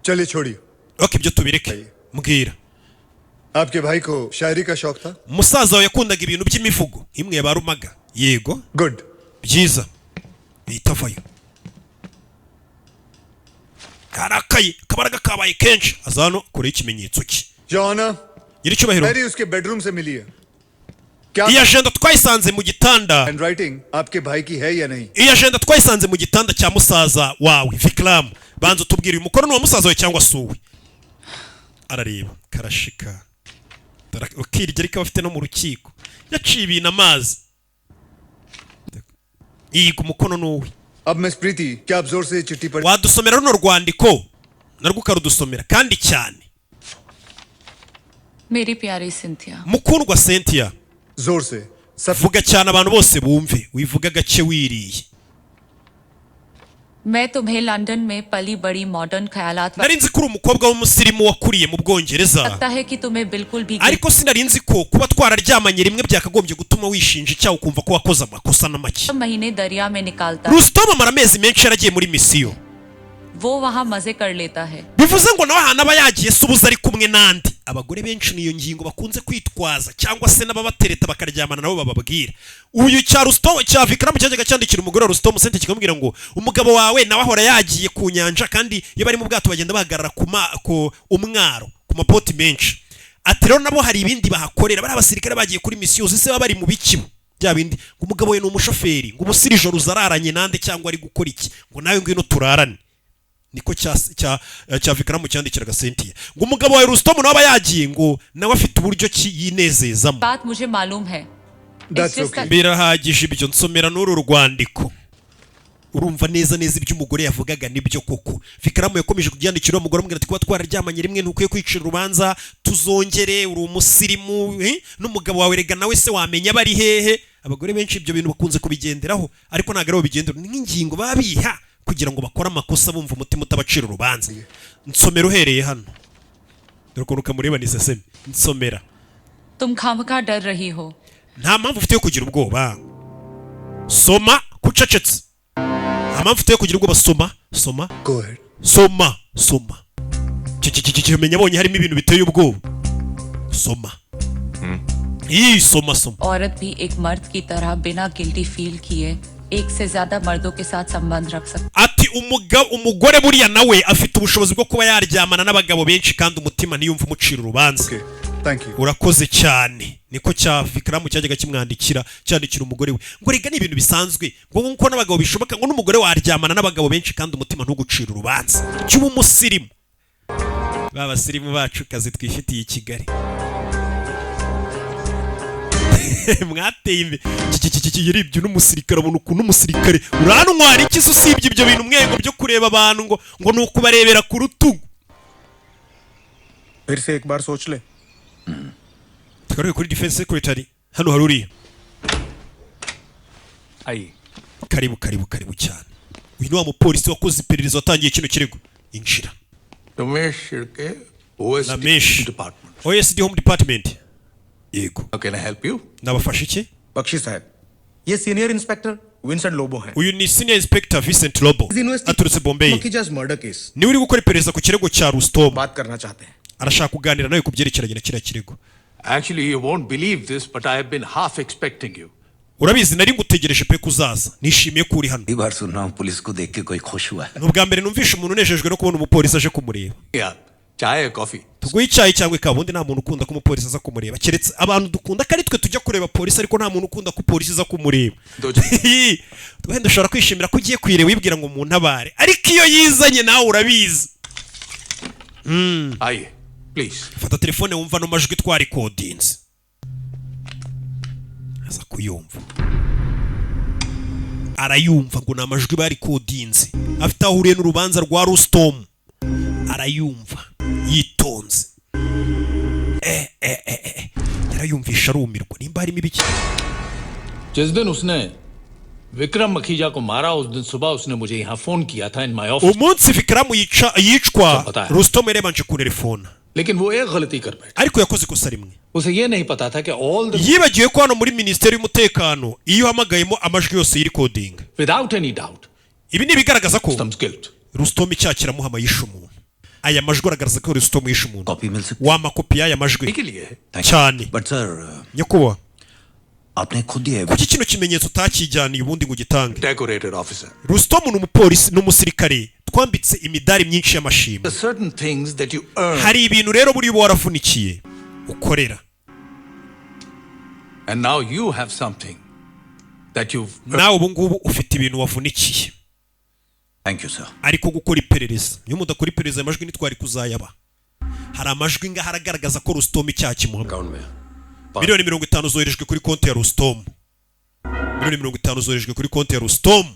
S3: चलिए छोड़िए।
S1: Ok, ibyo tubireke. Mbwira.
S3: आपके भाई को शायरी का शौक था?
S1: Musaza wawe yakundaga ibintu by'imivugo imwe barumaga? Yego.
S3: Good.
S1: Byiza. Ihita avayo karakaye, akabaraga kabaye kenshi. Aza hano akuraho ikimenyetso cye.
S3: Your Honour,
S1: Nyiricyubahiro,
S3: diary उसके bedroom से मिली है।
S1: Iyi ajenda twayisanze mu gitanda.
S3: Handwriting आपके भाई की है या नहीं?
S1: Iyi ajenda twayisanze mu gitanda cya musaza wawe Vikram. Banza utubwire, uyu mukono ni uwa musaza wawe cyangwa si uwe? Arareba karashika. Ukirya ariko aba afite no mu rukiko yaciye ibintu amazi. Yiga umukono ni uwe.
S3: अब मिस प्रीति, क्या आप जोर से ये चिट्ठी पढ़
S1: Wadusomera runo rwandiko narwo ukarudusomera kandi cyane?
S7: मेरी प्यारी Cynthia,
S1: Mukundwa Cynthia,
S3: जोर से।
S1: Vuga cyane abantu bose bumve, wivuga gake wiriye.
S7: मैं तुम्हें लंदन में पली बड़ी मॉडर्न ख्यालात
S1: Nari nzi ko uri umukobwa w'umusirimu wakuriye mu Bwongereza,
S7: लगता है कि तुम्हें बिल्कुल भी
S1: ariko sinari nzi ko kuba twararyamanye rimwe byakagombye gutuma wishinja icyaha, ukumva ko wakoze amakosa na make.
S7: महीने दरिया में निकालता
S1: Rustom amara amezi menshi yaragiye muri misiyo.
S7: वो वहाँ मजे कर लेता है।
S1: Bivuze ngo nawe ahantu aba yagiye se ubuze ari kumwe n'andi. Abagore benshi niyo ngingo bakunze kwitwaza, cyangwa se n'ababatereta bakaryamana nabo bababwira. Uyu cya Rustom, cya Vikram, cyajyaga cyandikira umugore wa Rustom Sente kikamubwira ngo umugabo wawe nawe ahora yagiye ku nyanja, kandi iyo bari mu bwato bagenda bahagarara ku ma ku umwaro, ku mapoti menshi. Ati rero nabo hari ibindi bahakorera, bari abasirikare bagiye kuri misiyo, uzi se baba bari mu biki? Bya bindi ngo umugabo we ni umushoferi, ngo ubusira ijoro uzararanye nande cyangwa ari gukora iki, ngo nawe ngwino turarane. Niko cya Vikram cyandikiraga Cynthia, ngo umugabo wawe Rustom nawe aba yagiye, ngo nawe afite uburyo ki yinezezamo.
S7: बात मुझे मालूम है। It's just that-
S1: Birahagije ibyo. Nsomera n'uru rwandiko. Urumva neza neza ibyo umugore yavugaga nibyo koko. Vikram yakomeje kubyandikira uwo mugore amubwira ati kuba twararyamanye rimwe ntukwiye kwicira urubanza, tuzongere, uri umusirimu, eh? N'umugabo wawe rega nawe se wamenya bari hehe? Abagore benshi ibyo bintu bakunze kubigenderaho, ariko ntabwo aribo bigendera, ni nk'ingingo baba biha kugira ngo bakore amakosa bumva umutima utabacira urubanza. Nsomera uhereye hano. Dore ukuntu kamureba ni seseme. Nsomera.
S7: तुम खामखा डर रही हो।
S1: Nta mpamvu ufite yo kugira ubwoba. Soma kucecetse. Nta mpamvu ufite yo kugira ubwoba. Soma, soma, soma, soma. Menya abonye harimo ibintu biteye ubwoba. Soma. Iyi, soma, soma.
S7: औरत भी एक मर्द की तरह बिना गिल्टी फील किए एक से ज्यादा मर्दों के साथ संबंध रख सकती
S1: Ati umugore buriya nawe afite ubushobozi bwo kuba yaryamana n'abagabo benshi kandi umutima ntiyumve umucira urubanza.
S3: Thank you.
S1: Urakoze cyane. Niko cya Vikram cyajyaga kimwandikira, cyandikira umugore we, ngo rega ni ibintu bisanzwe, ngo nkuko n'abagabo bishoboka, ngo n'umugore waryamana n'abagabo benshi kandi umutima ntugucira urubanza. Cy'uba umusirimu, ba basirimu bacu kazi twifitiye i Kigali. Mwateye imbere. Iki yarebye n'umusirikare, abona ukuntu umusirikare urantwara iki se usibye ibyo bintu mwego byo kureba abantu ngo ni ukubarebera ku rutugu.
S10: फिर से एक बार सोच ले।
S1: Tugaruke kuri defense secretary. Hano hari uriya.
S10: आइए।
S1: Karibu, karibu, karibu cyane. Uyu ni wa mupolisi wakoze iperereza watangiye kino kirego. Injira.
S12: Ramesh Shirke, OSD
S1: Ramesh.
S12: Department.
S1: OSD Home Department, yego.
S12: How can I help you?
S1: Nabafasha iki?
S10: Bakshi साहब, ये senior inspector Vincent Lobo हैं।
S1: Uyu ni senior inspector Vincent Lobo, aturutse Bombay.
S10: Makhija's murder case.
S1: Niwe uri gukora iperereza ku kirego cya Rustom.
S10: बात करना चाहते हैं।
S1: Arashaka kuganira nawe ku byerekeranye na kiriya kirego.
S12: Actually, you won't believe this, but I have been half expecting you.
S1: Urabizi, nari ngutegereje pe kuzaza, nishimiye ko uri hano.
S4: बार सुन रहा हूँ पुलिस को देख के कोई खुश हुआ है।
S1: Ni ubwa mbere numvishe umuntu unejejwe no kubona umupolisi aje kumureba.
S12: Yeah, chai or coffee?
S1: Tuguhe icyayi cyangwa ikawa? Ubundi nta muntu ukunda ko umupolisi aza kumureba, keretse abantu dukunda ko ari twe tujya kureba polisi, ariko nta muntu ukunda ko polisi iza kumureba. Wenda ushobora kwishimira ko ugiye kuyireba wibwira ngo muntabare, ariko iyo yizanye nawe urabizi.
S12: आइए, please.
S1: Fata telefone wumva ano majwi twarikodinze. Aza kuyumva, arayumva ngo ni amajwi barikodinze afite aho ahuriye n'urubanza rwa Rustom. Arayumva yitonze. Eh eh eh eh, yarayumvisha arumirwa nimba harimo ibiki.
S12: जिस दिन उसने विक्रम मखीजा को मारा, उस दिन सुबह उसने मुझे यहाँ फोन किया था in my office.
S1: Umunsi Vikram yica yicwa, Rustom yarabanje kunterefona.
S12: लेकिन वो एक गलती कर बैठा।
S1: Ariko yakoze ikosa rimwe.
S12: उसे ये नहीं पता था कि all the
S1: Yibagiwe ko hano muri minisiteri y'umutekano iyo uhamagayemo amajwi yose yirikodinga.
S12: Without any doubt
S1: Ibi ni ibigaragaza ko
S12: guilt.
S1: Rustom icyaha kiramuhama, yishe umuntu. Aya majwi aragaragaza ko Rustom yishe umuntu. Wampa kopi y'aya majwi cyane?
S4: But sir,
S1: Nyakubahwa,
S4: आपने खुद ही
S1: kuki kino kimenyetso utakijyaniye ubundi ngo ugitange?
S12: Decorated officer.
S1: Rustom ni umupolisi, ni umusirikare twambitse imidari myinshi y'amashimwe.
S12: Certain things that you earn
S1: Hari ibintu rero buriya uba waravunikiye ukorera.
S12: And now you have something that you've
S1: Nawe ubu ngubu ufite ibintu wavunikiye.
S4: Thank you sir.
S1: Ariko gukora iperereza, iyo mudakora iperereza amajwi ntitwari kuzayaba. Hari amajwi ngaho aragaragaza ko Rustom icyaha kimuhama. Miliyoni 50 zoherejwe kuri konti ya Rustom. Miliyoni 50 zoherejwe kuri konti ya Rustom.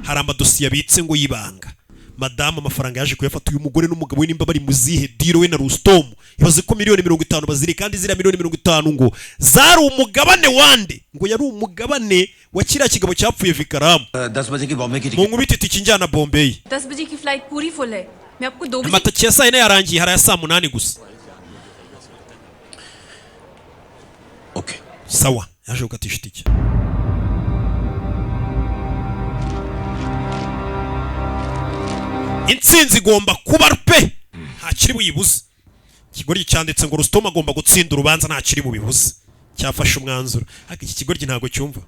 S1: Hari amadosiye abitse ngo y'ibanga. Madamu amafaranga yaje kuyafata. Uyu mugore n'umugabo we nimba bari mu zihe deal we na Rustom? Ibaze ko miliyoni 50 baziri, kandi ziriya miliyoni 50 ngo zari umugabane wande, ngo yari umugabane wa kiriya kigabo cyapfuye, Vikram.
S4: दस बजे की बॉम्बे की
S1: Mu nkubiti itike injyana Bombay.
S5: 10 बजे की फ्लाइट पूरी फुल है। मैं आपको 2 बजे
S1: Amatike ya saa 4 yarangiye, hari aya saa 8 gusa. Sawa, yaje gukatisha itike. Intsinzi igomba kuba pe, nta kiri buyibuze. Ikigoryi cyanditse ngo Rustom agomba gutsinda urubanza, nta kiri bubibuze, cyafashe umwanzuro. Ariko iki kigoryi ntabwo cyumva,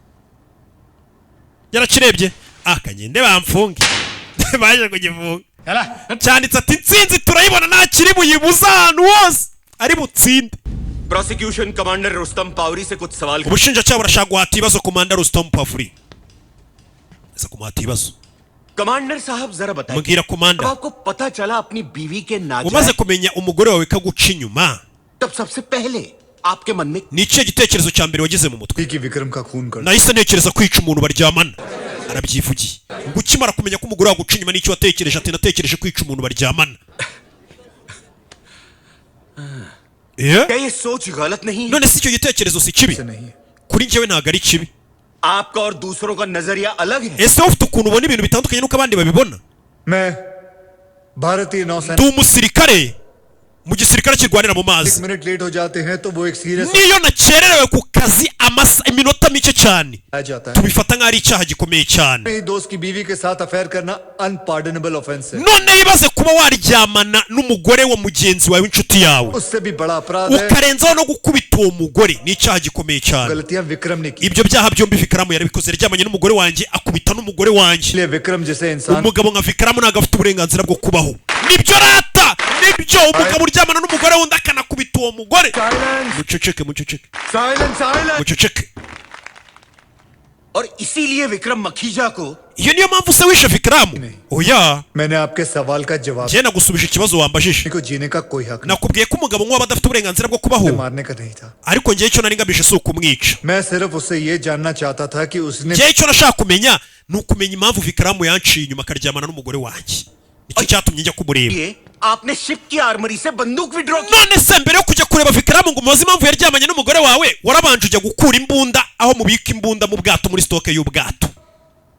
S1: yarakirebye akagende bamfunge, baje kugifunga. Cyanditse ati intsinzi turayibona, nta kiri buyibuze, ahantu hose ari butsinde.
S14: Prosecution commander Rustam Pawri से कुछ सवाल।
S1: Ubushinjacyaha burashaka guhata ibibazo komanda Rustom Pavuri, aza kumuhata ibibazo.
S14: Commander साहब, जरा बताइए।
S1: Mbwira komanda.
S14: जब आपको पता चला अपनी बीवी के
S1: Umaze
S14: नाजायज
S1: kumenya umugore wawe kaguca inyuma,
S14: तब सबसे पहले आपके मन में
S1: ni ikihe gitekerezo cya mbere wagize mu mutwe?
S3: कि विक्रम का खून कर
S1: Nahise ntekereza kwica umuntu baryamana. Arabyivugiye ngo ukimara kumenya ko umugore waguca inyuma n'icyo watekereje? Ati natekereje kwica umuntu baryamana.
S14: क्या ये सोच गलत नहीं है?
S1: None se icyo gitekerezo si kibi? Kuri njyewe ntabwo ari kibi.
S14: आपका और दूसरों का नजरिया अलग है।
S1: Ese wowe ufite ukuntu ubona ibintu bitandukanye n'uko abandi babibona?
S3: मैं भारतीय नौसेना
S1: Ndi umusirikare mu gisirikare kirwanira mu mazi.
S3: एक मिनट लेट हो जाते हैं तो वो एक serious
S1: Niyo nakererewe ku kazi amasa iminota mike cyane,
S3: आ जाता है।
S1: tubifata nk'aho ari icyaha gikomeye cyane.
S3: मेरी दोस्त की बीवी के साथ अफेयर करना अनपार्डनेबल ऑफेंस है।
S1: None ibaze kuba waryamana n'umugore wa mugenzi wawe w'inshuti yawe,
S3: उससे भी बड़ा अपराध है।
S1: ukarenzaho no gukubita uwo mugore, ni icyaha gikomeye cyane.
S3: गलतियां विक्रम ने की।
S1: Ibyo byaha byombi Vikram yarabikoze, yaryamanye n'umugore wanjye, akubita n'umugore wanjye.
S3: इसलिए विक्रम जैसे इंसान
S1: Umugabo nka Vikram ntabwo afite uburenganzira bwo kubaho. Nibyo rata, nibyo, umugabo uryamana n'umugore wundi akanakubita uwo mugore. Muceceke, muceceke.
S3: Silence, silence.
S1: Muceceke.
S14: और इसीलिए विक्रम मखीजा को
S1: Iyo niyo mpamvu se wishe Vikram? Oya.
S3: मैंने आपके सवाल का जवाब
S1: Njye nagusubije ikibazo wambajije.
S3: को जीने का कोई हक
S1: Nakubwiye ko umugabo nk'uwo aba adafite uburenganzira bwo kubaho,
S3: मारने का नहीं था।
S1: ariko njyewe icyo nari ngamije si ukumwica.
S3: मैं सिर्फ उससे ये जानना चाहता था कि उसने
S1: Njyewe icyo nashaka kumenya ni ukumenya impamvu Vikram yanciye inyuma akaryamana n'umugore wanjye. Nicyo cyatumye njya kumureba.
S14: ये आपने शिप की आर्मरी से बंदूक withdraw की।
S1: None se mbere yo kujya kureba Vikram ngo umubaze impamvu yaryamanye n'umugore wawe, warabanje ujya gukura imbunda aho mubika imbunda mu bwato, muri stock y'ubwato?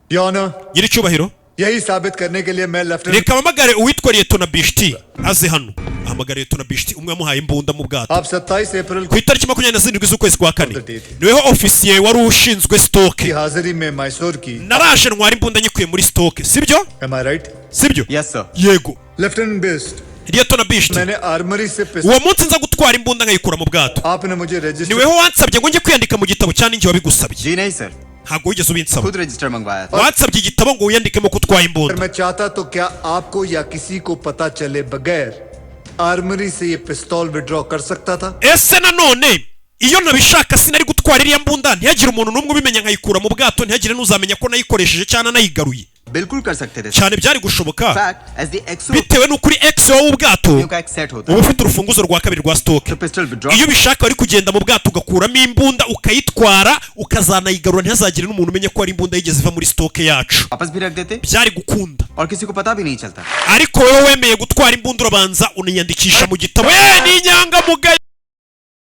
S3: Your honour,
S1: Nyiricyubahiro,
S3: यही साबित करने के लिए मैं lieutenant
S1: reka mpamagare uwitwa Liyetona Bishti aze hano. Ahamagara Liyetona Bishti, umwe wamuhaye imbunda mu bwato.
S3: आप 27 अप्रैल
S1: Ku itariki 27 z'ukwezi kwa kane niweho ofisiye wari ushinzwe stock
S3: की हाजिरी में मैसूर की
S1: naraje ntwara imbunda nyikuye muri stock, sibyo?
S3: Am I right?
S1: Sibyo?
S10: Yes sir.
S1: Yego.
S3: Lieutenant Bisht,
S1: Liyetona Bishti,
S3: मैंने आर्मरी से pistol
S1: uwo munsi nza gutwara imbunda nkayikura mu bwato,
S3: आपने मुझे register
S1: niweho wansabye ngo njye kwiyandika mu gitabo cyane? Njye wabigusabye?
S10: जी नहीं sir.
S1: Ntabwo wigeze ubinsaba.
S10: खुद रजिस्टर मंगवाया था।
S1: Wansabye igitabo ngo wiyandikemo ko utwaye
S3: अगर
S1: imbunda.
S3: मैं चाहता तो क्या आपको या किसी को पता चले बगैर आर्मरी से ये पिस्तौल विड्रॉ कर सकता था?
S1: Ese nanone iyo ntabishaka sinari gutwara iriya mbunda ntihagire umuntu n'umwe ubimenya, nkayikura mu bwato, ntihagire n'uzamenya ko nayikoresheje cyangwa nayigaruye?
S10: बिल्कुल कर सकते थे।
S1: Cyane, byari gushoboka.
S10: Fact as the XO
S1: Bitewe n'ukuri XO w'ubwato
S10: का एक सेट होता
S1: uba ufite urufunguzo rwa kabiri rwa stock.
S10: है, pistol withdraw
S1: Iyo ubishaka wari kugenda mu bwato ugakuramo imbunda ukayitwara, ukazanayigarura, ntihazagire n'umuntu umenya ko hari imbunda yigeze iva muri stock yacu.
S10: वापस भी रख देते
S1: Byari gukunda
S10: और किसी को पता भी नहीं चलता।
S1: ariko wowe wemeye gutwara imbunda, urabanza uniyandikisha mu gitabo. Ni inyangamugayo.